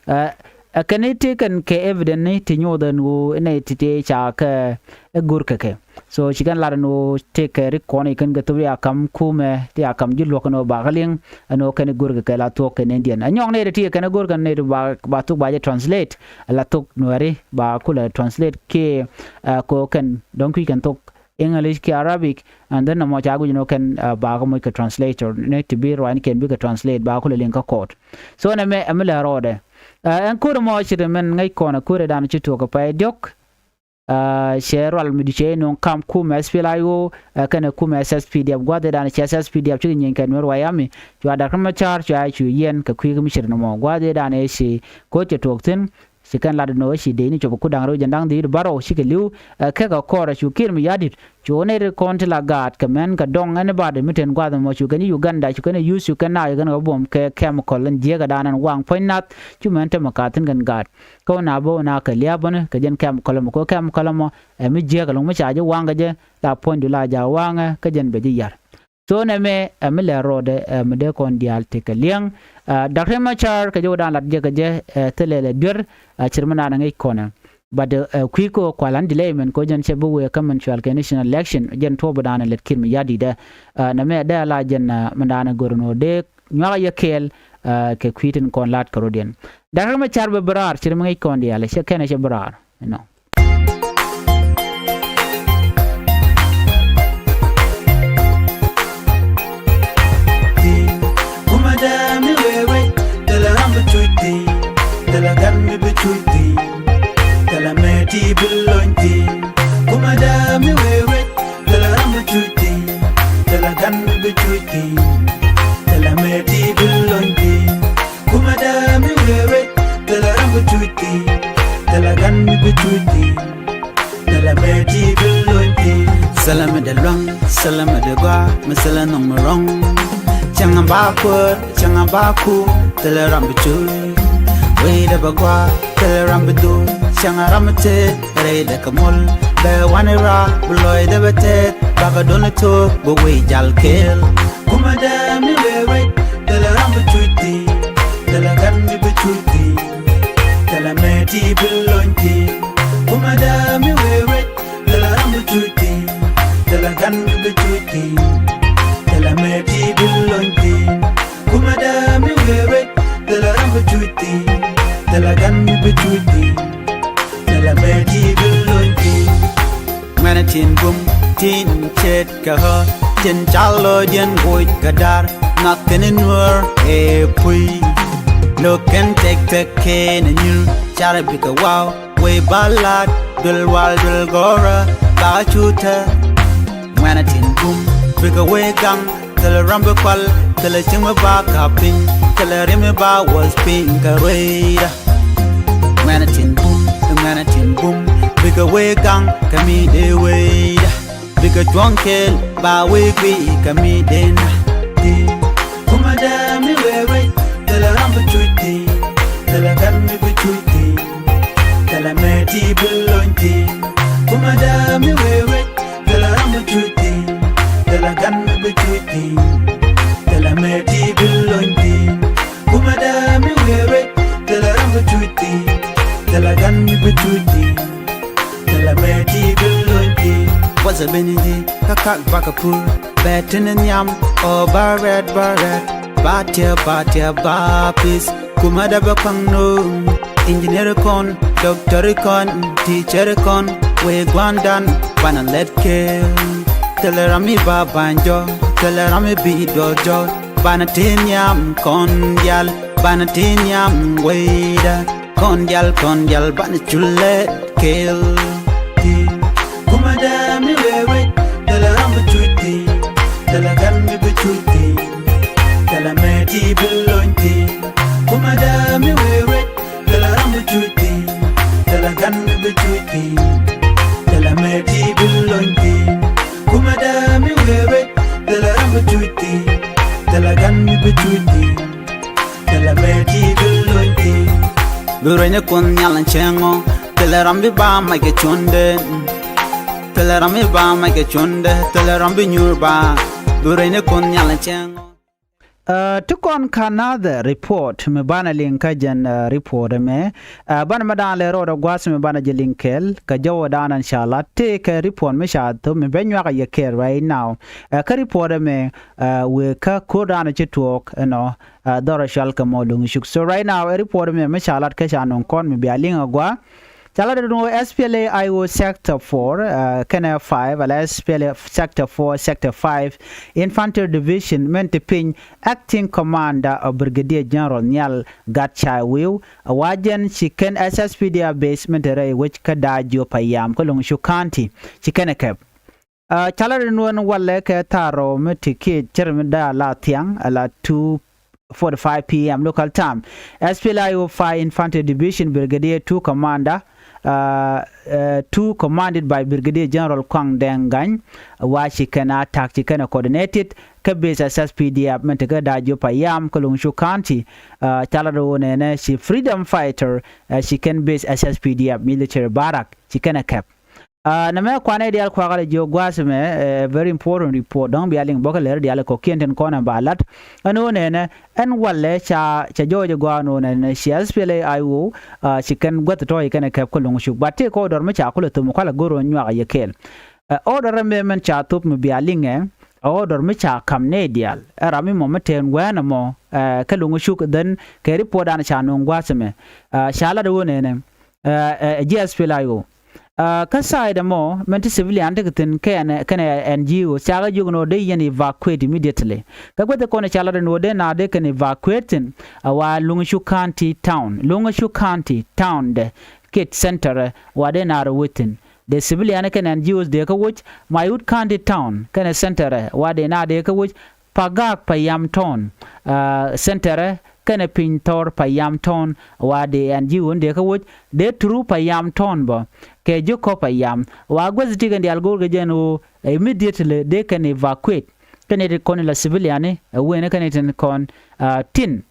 Uh, ɛ kɛn i̱ tëë kɛn kɛ evidence ni ti nyoth ɛn ɣöö inɛ ti tëë ca kɛ ɛ go̱r kɛ kɛ. So ci kɛn lat ɛn ɣöö tëë kɛ rik kɔn i̱ kɛn kɛ thop ti a ka̱m kumɛ ti a ka̱m ji̱ luɔ̱k ɛn ɣöö ba kɛ liŋ ɛn ɣöö kɛn i̱ go̱r kɛ kɛ la thuɔ̱k kɛ nɛn diɛn. Ɛ nyɔk nɛy ti ti kɛn i̱ go̱r kɛn nɛy ti ba, ba thok ba jɛ translate. La thok Nuɛri ba kulɛ translate kiɛ, uh, ko kɛn dɔ̱ŋ kui̱ kɛn thok English kiɛ Arabic. And then nɔmɔ ca guic ɛn ɣöö kɛn, uh, ba kɛ moc kɛ translator ni ti bi ruacnikiɛn bikɛ translate ba kulɛ liŋ kä court. So nɛmɛ ɛ mi lɛ rɔɔdɛ. Uh, ɛn ko̱r ɛmɔ ci ri mɛn ŋäc kɔn ɛ ko̱r ɛ da̱a̱n ci tuɔɔk kɛ pay diɔ̱k. Cɛ rual mi di cɛ inɔŋ kam kumɛ S P L A I O kɛnɛ kumɛ S S P D F. Gua̱a̱th ëëdan cɛ S S P D F cikɛ nyieeny kɛ Nuɛr Wayami. Cua Dak Riɛk Macar cua cu yiɛn kɛ kui̱ kɛ mi ce̱t nɔmɔ. Gua̱a̱th ëëdan ëë ci ko̱ cɛ tuɔɔk thi̱n, ci kɛn lat inɔ ci dee ni cop ku da̱ŋ rɛw jiɛn da̱ŋ dhi̱i̱t bärɔw cikɛ li̱w. Kɛ kɛ kɔrɛ cu Kiir Mayardit cu nɛy ti kɔn ti la gaat kɛ mɛn kɛ dɔŋ ɛn i̱ ba̱a̱dɛ mi ten gua̱a̱th ɛmɔ cu kɛn i̱ Uganda cu kɛn i̱ use cu kɛn naak cu kɛn kɛ buɔ̱m kɛ chemical ɛn jiäkädan ɛn waŋ puɔ̱ny nath. Cu mɛn te mɛ ka̱thi̱n kɛn gaat. Kä wä na bä wä na kɛ lia̱a̱ bäni kɛ jɛn chemical ɛmɔ kɛ chemical ɛmɔ ɛ mi jiäk ɛlɔ̱ŋ mi ca ji̱ waŋ kɛ jɛ la puɔ̱nydu la jaak waŋɛ kä jɛn bɛ ji̱ yar. Tho nɛmɛ ɛ mi lɛ rɔɔdɛ ɛ mi dee kɔn diaal tekɛ liɛŋ. Dak Riɛk Macar kɛ jɛ wä daan lat jɛ kɛ jɛ ɛ thilɛ lɛ duer. Ɛ cir mi naan ɛ ŋi̱c kɔnɛ. But ɛ kui̱ kɛ wä kual an delay mɛn kɛ wä jɛn cɛ bi wëë kä mɛn cual kɛ national election jɛn tuɔɔk bi daan ɛ lät Kiir Mayardit ɛ. Nɛmɛ dee a la jɛn mi daan ɛ gör nɔ dee nyuak a yɛ kɛɛl. Kɛ kui̱ tin kɔn laat kɛ rɔ̱diɛn. Dak Riɛk Macar bɛ bi raar cir mi ŋi̱c kɔn diaal cɛ kɛnɛ cɛ bi raar. Inɔ. Kumɛ dee mi wee wec, thilɛ ram bi cuc thi̱n, thilɛ gan mi bi cuc thi̱n, thilɛ mɛ ti bi lony thi̱n. Kumɛ dee mi wee wec, thilɛ ram bi cuc thi̱n, thilɛ gan mi bi cuc thi̱n, thilɛ mɛ ti bi lony thi̱n. Kumɛ dee mi wee wec, thilɛ ram bi cuc thi̱n, thilɛ gan mi bi cuc thi̱n, thilɛ mɛ ti bi lony thi̱n. Thilɛ mi dee luaŋ, thilɛ mi dee gɔaa, mi thilɛ nɔŋ mi rɔ̱ŋ. Cäŋ a ba kuäär, cäŋ a ba ku, thilɛ ram bi cuc. Wecdɛ bɛ gɔaa, thilɛ ram bi dhuk, cäŋ a ram mi tëë, rɛydɛ kɛ muɔ̱l. Bɛ wani raar, bi lɔcdɛ bɛ tɛth, bakɛ duɔ̱n ito̱, bi wec jal kɛɛl. Kumɛ dee mi wee wec, thilɛ ram bi cuc thi̱n, thilɛ gan mi bi cuc thi̱n, thilɛ mɛ ti bi lony thi̱n. Kumɛ dee mi wee wec, thilɛ ram bi cuc thi̱n, thilɛ gan mi bi cuc thi̱n, thilɛ mɛ ti bi lony thi̱n. Kumɛ dee mi wee wec, thilɛ ram bi cuc thi̱n, thilɛ gan mi bi cuc thi̱n, thilɛ mɛ ti bi lony thi̱n. Ŋuɛ̈nɛ tin bum tin ce̱tkɛ ɣä, tin cal lɔcdiɛn woc kɛ da̱r, nath kɛn i̱ Nuäär ëë puc. Lo̱k kɛn tɛk tɛk kɛn i̱ nyir, carɛ bikɛ waw, wëë ba la̱t, duel wal duel gɔ̱rä, ba cu tɛth. Ŋuɛ̈nɛ tin bum bikɛ wëë gaŋ, thilɛ ram bi kual, thilɛ cieŋ mi ba ka̱p piny, thilɛ riɛm mi ba wuɔth piny kɛ rueydä. Ŋuɛ̈nɛ tin bum, ŋuɛ̈nɛ tin bum, bikɛ wëë gaŋ kɛ mi dee wecdä. Bikɛ cuɔ̱ŋ kɛɛl ba wëë guiy kɛ mi dee näk. Kumɛ dee mi wee wec, thilɛ ram bi cuc thi̱n, thilɛ gan mi bi cuc thi̱n, thilɛ mɛ ti bi lony thi̱n. Kumɛ dee mi wee wec, thilɛ ram bi cuc thi̱n, thilɛ gan mi bi cuc thi̱n, thilɛ mɛ ti bi lony thi̱n. Kumɛ dee mi wee wec, thilɛ ram bi cuc thi̱n, thilɛ gan mi bi cuc thi̱n, thilɛ mɛ ti bi lony thi̱n. Wathɛ ben ji̱ kä kak bakɛ pur, bɛ tin nhiam ɔ ba rɛt ba rɛt, ba tiɛ ba tiɛ ba pith. Kumɛ dee bɛ kɔaŋ no̱o̱ŋ, engineer kɔn, doctor kɔn, teacher kɔn, wëë gua̱ndan banɛ lɛt kɛɛl. Thilɛ ram mi ba ba̱ny jɔk, thilɛ ram mi bi duɔth jɔk, banɛ ti nhiam kɔn diaal, banɛ ti nhiam wecdä. Kɔn diaal, kɔn diaal banɛ cu lɛt kɛɛl. Kumɛ dee mi wee wec, thilɛ ram bi cuc thi̱n, thilɛ gan mi bi cuc thi̱n, thilɛ mɛ ti bi lony thi̱n. Kumɛ dee mi wee wec, thilɛ ram bi cuc thi̱n, thilɛ gan mi bi cuc thi̱n, thilɛ mɛ ti bi lony thi̱n. Kumɛ dee mi wee wec, thilɛ ram bi cuc thi̱n, thilɛ gan mi bi cuc thi̱n, thilɛ mɛ ti bi lony thi̱n. Bi ruecni Kuoth Nhial ɛn cäŋ ɔ, thilɛ ram bi ba mac kɛ cuɔ̱ndɛ. Thilɛ ram bi ba mac kɛ cuɔ̱ndɛ, thilɛ ram bi nyuur ba. Bi ruecni Kuoth Nhial ɛn cäŋ ɔ. Ɛ, ti kɔn ka nathɛ report mi banɛ liŋ kä jɛn, ɛ, report ɛmɛ. Ɛ, banɛ mɛ da̱a̱n lɛ rɔɔdɛ gua̱a̱th mi banɛ jɛ liŋ kɛɛl kɛ jɔwɛ da̱a̱n ɛn ca lat tëëkɛ report mi ca thop mi bɛ nyuak a yɛ kɛɛl right now. Ɛ, kä report ɛmɛ, ɛ, wëë kä ko̱r da̱a̱n ci tuɔɔk ɛnɔ, ɛ, dhɔrɛ cual kɛ mɔ lo̱ŋ cuk. So right now ɛ report ɛmɛ mi ca lat kä ca nöŋ kɔn mi bia liŋ a gua̱a̱. Ca lat rɛw ni ɣöö S P L A I O Sector four, uh, kɛnɛ five, ala S P L A Sector four, Sector five, Infantry Division, min te piny, Acting Commander of Brigadier General Nhial Gatchai Wiu, a wa jɛn ci kɛn S S P D F base min te rɛy wec kä Daajiö Payam kä Loŋ Cuk County, ci kɛn ɛ kɛp. Uh, ca lat rɛw ni ɣöö walɛ kɛ thaar rɛw mi ti kiɛ cir mi da̱a̱ la thiaŋ, ala two forty-five P M local time. S P L A I O five Infantry Division Brigadier two Commander, uh, uh, two commanded by Brigadier General Kuaŋ Deng Gany, wa ci kɛn attack, ci kɛn coordinated kä base S S P D F min te kä Daajiö Payam kä Loŋ Cuk County. Uh, ca lat rɛw ni ɣöö nɛnɛ ci freedom fighter, uh, ci kɛn base S S P D F military barrack, ci kɛn ɛ kɛp. Uh, nɛmɛ kuanɛ diaal kuakä lɛ jiök gua̱a̱th ɛmɛ, uh, very important report, dɔ̱ŋ bia liŋ bä kä lɛr diaal kɔ̱kiɛn tin kɔn ɛ ba lat. Ɛn ɣöö nɛnɛ, ɛn walɛ ca, ca jɔɔc ɛ gɔaa ɛn ɣöö nɛnɛ ci S P L A I O, uh, ci kɛn gua̱th tɔ̱ ci kɛn ɛ kɛp kä Loŋ Cuk. But tëëkɛ order mi ca kulɛ thöm kualɛ go̱r ɣöö nyuak ɛ yɛ kɛɛl. Uh, order ɛmɛ min ca thöp mi bia liŋɛ, uh, order mi ca ka̱m nɛy diaal. Ɛ ram mi mɔ mi tɛn wɛɛn ɛmɔ, uh, kä Loŋ Cuk, then kɛ report dan ca nööŋ gua̱a̱th ɛmɛ. Uh, ca lat ɣöö nɛnɛ, uh, uh, ji̱ S P L A I O. Uh, kä side ɛmɔ min ti civilian ti kɛ thi̱n kɛnɛ, kɛnɛ N G O, cakɛ jiök ni ɣöö dee yɛn evacuate immediately. Kä guäth kɔn ca lat ni ɣöö dee na dee kɛn evacuate thi̱n, a wa Loŋ Cuk County town, Loŋ Cuk County town dɛ kiɛ center ɛ wa dee na rɛ wec thi̱n. Dee civilian kɛnɛ N G Os dee kä wec, Maiwut County town kɛnɛ center ɛ wa dee na dee kä wec, Pagak Payam town, uh, center ɛ kɛnɛ Piny Thɔr Payam town, wa dee N G O dee kä wec, dee through Payam town bä kɛ ji̱ kɔ Payam. Wa guäth ti kɛn diaal go̱o̱r kɛ jɛn ɣöö immediately dee kɛn evacuate. Kɛn i̱ ti kɔn ila civilian i̱ ɛ wen kɛn i̱ tin kɔn, uh, tin,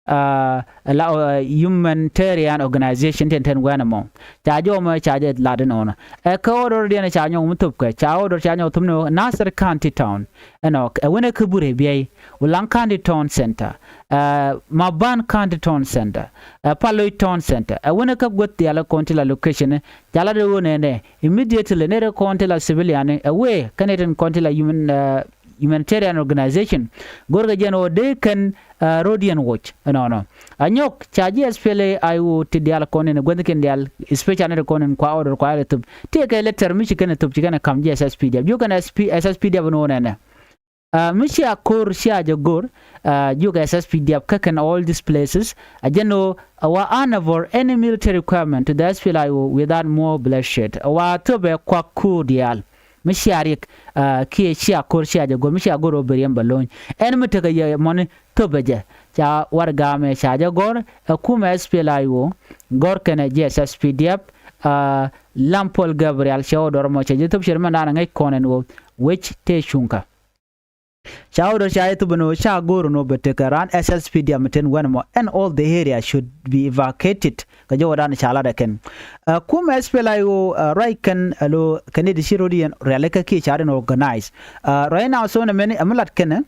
uh, la, uh, humanitarian organization tin ten wɛn ɛmɔ. Ca jɔmɛ ca jɛ lat inɔnɔ. Ɛ kä order diɛn ca nyɔk mi thop kɛ, ca order ca nyɔk thop ni Nasir County town. Ɛnɔ ɛ wen ɛ kä Burɛ Biɛy, Ulaŋ County town center, uh, Maban County town center, uh, Paloc town center. Ɛ wen ɛ kä guäth diaal kɔn ti la location, ca lat i̱ ɣöö nɛnɛ immediately nɛy ti kɔn ti la civilian ɛ wee, kɛn i̱ tin kɔn ti la human, uh, humanitarian organization. Go̱rkɛ jɛn ɣöö dee kɛn, uh, road yɛn woc ɛnɔnɔ. Anyɔk ca ji̱ S P L A I O ti diaal kɔn in guäthnikiɛn diaal, especially nɛy ti kɔn in kua order kua ilɛ thop. Tëëkɛ letter mi ci kɛn ɛ thop ci kɛn ɛ ka̱m ji̱ S S P D F. Jiök kɛn S P, S S P D F ɛn ɣöö nɛnɛ, uh, mi cia ko̱r cia jɛ go̱r, uh, jiök S S P D F kä kɛn all these places. A jɛn ɣöö a wa unable any military requirement to the S P L A I O without more bloodshed. A wa thöpɛ kuak ko̱r diaal. Mi cia riɛk, uh, kiɛ cia ko̱r cia jɛ go̱r, mi cia go̱r ɣöö bɛ riɛm bɛ lo̱ny. Ɛn mi tekɛ yɛ mɔni thöpɛ jɛ. Ca warɛgak ɛmɛ ca jɛ gɔ̱r, ɛ kumɛ S P L A I O, gɔ̱r kɛnɛ ji̱ S S P D F, uh, Lam Paul Gabriel cɛ order mɔ cɛ jɛ thöp cɛ ri mɛn da̱a̱n ŋäc kɔn ɛn ɣöö wec tëë cuŋkä. Ca order ca jɛ thöp ɛn ɣöö ca go̱r ɛn ɣöö bɛ tekɛ raan S S P D F mi ten wɛn ɛmɔ, and all the area should be evacuated. Kɛ jɔwä dan ca lat ɛ kɛn. Uh, kumɛ S P L A I O, uh, ruac kɛn alo kɛn i̱ ti ci road yɛn rialikä kiɛ ca rin organize. Uh, right now, so nɛ mɛn ɛmɛ lat kɛn ɛ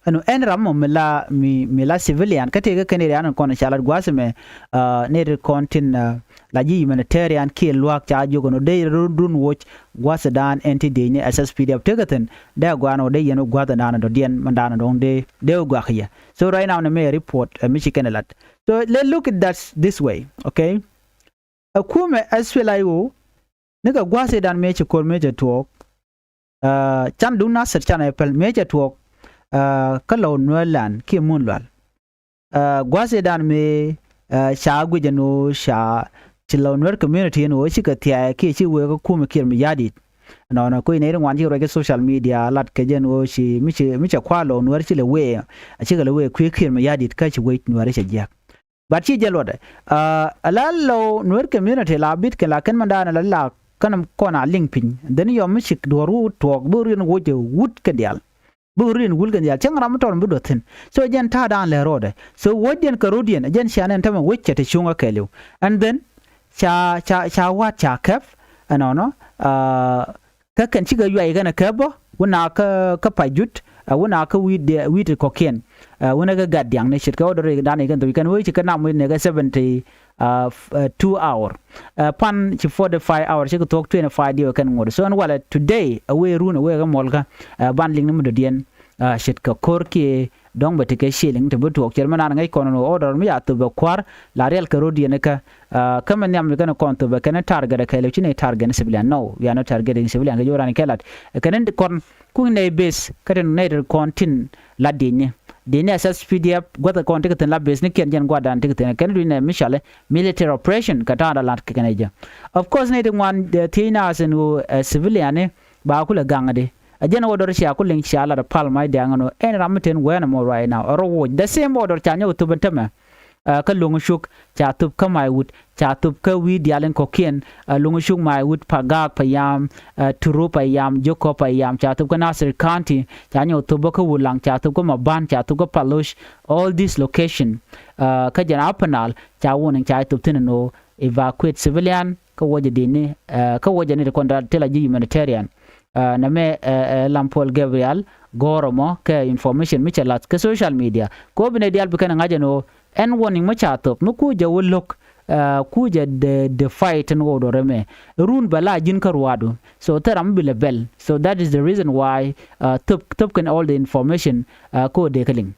ɛn ɣöö ɛn ram mɔ mi la, mi, mi la civilian kä tëëkɛ kɛn i̱ rian kɔn ca lat gua̱a̱th ɛmɛ, uh, nɛy ti kɔn tin, uh, la ji̱ humanitarian kiɛ luaak ca jiök ɛn ɣöö dee run, run woc gua̱a̱th dan ɛn ti dee ni S S P D F tekɛ thi̱n. Dee gua̱a̱n ɣöö dee yɛn wä gua̱a̱th dan dɔ̱diɛn mɛn dan dɔ̱ŋ dee, dee wä gua̱a̱k yɛ. So right now nɛ mɛ report, uh, mi ci kɛn ɛ lat. So let's look at that this way, okay? Ɛ kumɛ S P L A I O nikɛ gua̱a̱th i̱ dan mëë ci ko̱r mëë cɛ tuɔɔk. Uh, can duŋ Nasir can ɛ päl mëë cɛ tuɔɔk, uh, kä Lɔw Nuäär land kiɛ Mun Lual. Uh, gua̱a̱th i̱ dan mëë, uh, ca guic ɛn ɣöö ca ci Lɔw Nuäär community ɛn ɣöö cikɛ thia̱a̱c kiɛ ci wëë kä kumɛ Kiir Mayardit. Nɔnɔ kui̱ nɛy ri ŋuan cikɛ ruac kä social media lat kɛ jɛ ɛn ɣöö ci mi ci, mi cɛ kua̱r Lɔw Nuäär ci lɛ wëë, a cikɛ lɛ wëë kui̱ Kiir Mayardit kä ci wec Nuäär cɛ jiäk. But ci jɛ luɔtdɛ, uh, a la Lɔw Nuäär community la bit kɛn la kɛn mɛn daanɛ la la kɛn kɔn a liŋ piny. Then yɔm mi cik duɔ̱ɔ̱r wä tuɔɔk bi riɛn woc jɛ wut kɛ diaal. Bi riɛn wul kɛ diaal cäŋ ram mi tɔr mi bi duɔth thi̱n. So jɛn ta̱a̱ daan lɛ ro̱o̱dɛ. So woc diɛn kɛ ro̱o̱d diɛn jɛn cia nɛn tämɛ woc cɛ te cuŋä kɛɛliw. And then ca, ca, ca wa̱a̱t ca kɛp ɛnɔnɔ, uh, kä kɛn cikɛ yuay kɛn ɛ kɛ bä wun a kä, kä pac jut, ɛ wun a kä wi̱i̱t, wi̱i̱t kɔ̱kiɛn, ɛ wun a kä gat diaŋ ni ce̱tkɛ order dan i̱ kɛn thok kɛn wee ci kɛ nam wi̱i̱t ni kɛ seventy, uh, two hour. Ɛ pan ci forty five hour cikɛ thuɔ̱k twenty five diɛ kɛn ŋot. So ɛn walɛ today ɛ wee run ɛ wee kɛ mɔlkä, ɛ ban liŋ ni mi dɔ̱diɛn, ɛ ce̱tkɛ ko̱r kiɛ, dɔ̱ŋ bɛ ti kɛ shilling ti bi tuɔɔk. Cɛ mɛ naan ŋäc kɔn ni order mi ca thop bɛ kua̱r la riɛl kɛ ro̱d yɛn kä, kä mɛ nhiam kɛn kɔn thop bɛ kɛn target kɛɛl ci ni target ni civilian. No, we are not targeting civilian kɛ joran kɛ lat kɛn kɔn kuŋ nɛy base kä tin nɛy tin kɔn tin la di̱ny ni di̱ny ni S S P D F gua̱th kɔn ti kɛ thin la base ni kiɛn jɛn gua̱dan ti kɛ thin kɛn dui̱n nɛ mi cɔal i̱ military operation kɛ ta̱a̱ da lat kɛ kɛn jɛ. Of course nɛy ti ŋuan thiec naath ɛn ɣöö civilian ni ba kulɛ gaŋ di. Ɛ jɛn ɣöö dɔr cia ku liŋ cia lat pal mac diaŋ ɛn ɣöö ɛn ram mi ten wɛɛn ɛmɔ right now ɛ rɔ woc the same ɣöö dɔr ca nyɔk thop ɛn tämɛ. Kä Loŋ Cuk ca thop kä Maiwut ca thop kä wi̱i̱ diaal in kɔ̱kiɛn. Loŋ Cuk, Maiwut, Pagak, Payam, Turu, Payam, Jokop, Payam ca thop kä Nasir County ca nyɔk thop bä kä Wulaŋ ca thop kä Maban ca thop kä Paloc. All this location kä jɛn Upper Nile ca wun in ca thop thin ɛn ɣöö evacuate civilian kä wä jɛ di̱n ni kä wä jɛ ni ti kɔn dal ti la ji̱ humanitarian. Nɛ mɛ Lam Paul Gabriel gɔ̱rä mɔ kɛ information mi cɛ lath kɛ social media kɛ wä bi nɛ dial bi kɛn ŋa̱c ɛn ɣöö ɛn warning mi ca thop mi ku jɛ wä lo̱k. Ku jɛ de de fight ɛn ɣöö dɔrɛ mɛ run bɛ la ji̱n kä ruaadu so thil ram mi bi lɛ bɛl. So that is the reason why thop thop kɛn all the information kä wä dee kä liŋ.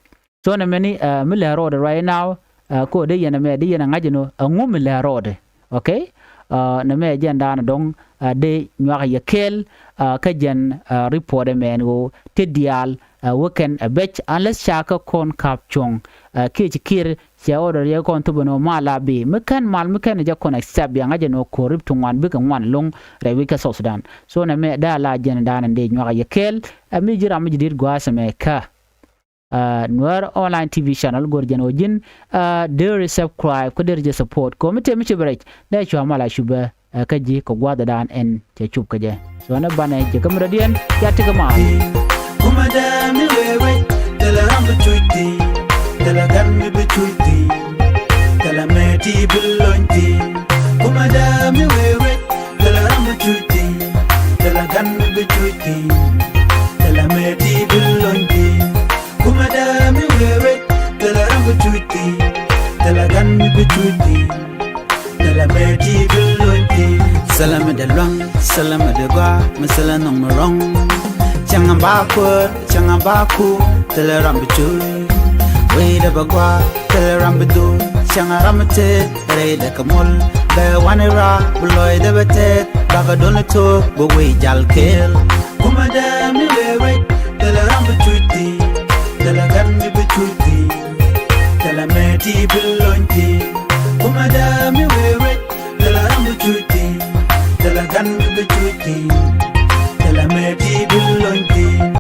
So nɛ mɛni mi lɛ rɔɔdɛ right now kä wä dee yɛn ɛmɛ dee yɛn ɛ ŋa̱c ɛn ɣöö ɛŋu mi lɛ rɔɔdɛ. Okay. Nɛ mɛ jɛn daanɛ dɔ̱ŋ dee nyuak yɛ kɛɛl kä jɛn report ɛmɛ ɛn ɣöö ti diaal wä kɛn ɛ bɛc unless ca kä kɔn ka̱p cuɔ̱ŋ. Kiɛ ci kiɛr cɛ order yɛ kɔn thop ɛn ɣöö mal a bi mi kɛn mal mi kɛn jɛ kɔn accept bia ŋa̱c ɛn ɣöö ko̱r rip ti ŋuan bikɛ ŋuan lo̱ŋ rɛy wi̱c kä South Sudan. So nɛ mɛ daa la jɛn daanɛ dee nyuak yɛ kɛɛl ɛ mi ji̱ ram mi ji̱ di̱t gua̱a̱th ɛmɛ kä Nuer Online T V channel go̱r jɛn ɣöö ji̱n deri subscribe kä deri jɛ support kɛ mi tëë mi ci bɛ rɛc dee cua mal a cupɛ kä ji̱ kɛ gua̱a̱th ɛ daan ɛn cɛ cup kä jɛ. So nɛ banɛ jɛ kä mi dɔ̱diɛn ya ti kä maan. Kumɛ dee mi wee wec thilɛ ram bi cuc thi̱n thilɛ gan mi bi cuc thi̱n thilɛ mɛ ti bi lony thi̱n. Kumɛ dee mi wee wec thilɛ ram bi cuc thi̱n thilɛ gan mi bi cuc thi̱n thilɛ mɛ ti bi lony thi̱n. Kumɛ dee mi wee wec thilɛ ram bi cuc thi̱n thilɛ gan mi bi cuc thi̱n thilɛ mɛ ti bi lony thi̱n. Thilɛ mi dee luaŋ thilɛ mi dee gɔaa mi thilɛ nhɔŋ mi rɔ̱ŋ. Cäŋ a ba kuäär cäŋ a ba ku thilɛ ram bi cuc. Wecdɛ bɛ gɔaa thilɛ ram bi dhuk cäŋ a ram mi tëët rɛydɛ kɛ muɔ̱l. Bɛ wani raar bi lɔcdɛ bɛ tɛth bakɛ duɔ̱n ito̱o̱k bɛ wec jal kɛɛl. Kumɛ dee mi wee wec thilɛ ram bi cuc thi̱n thilɛ gan mi bi cuc thi̱n thilɛ mɛ ti bi lony thi̱n. Kumɛ dee mi wee wec thilɛ ram bi cuc thi̱n thilɛ gan mi bi cuc thi̱n thilɛ mɛ ti bi lony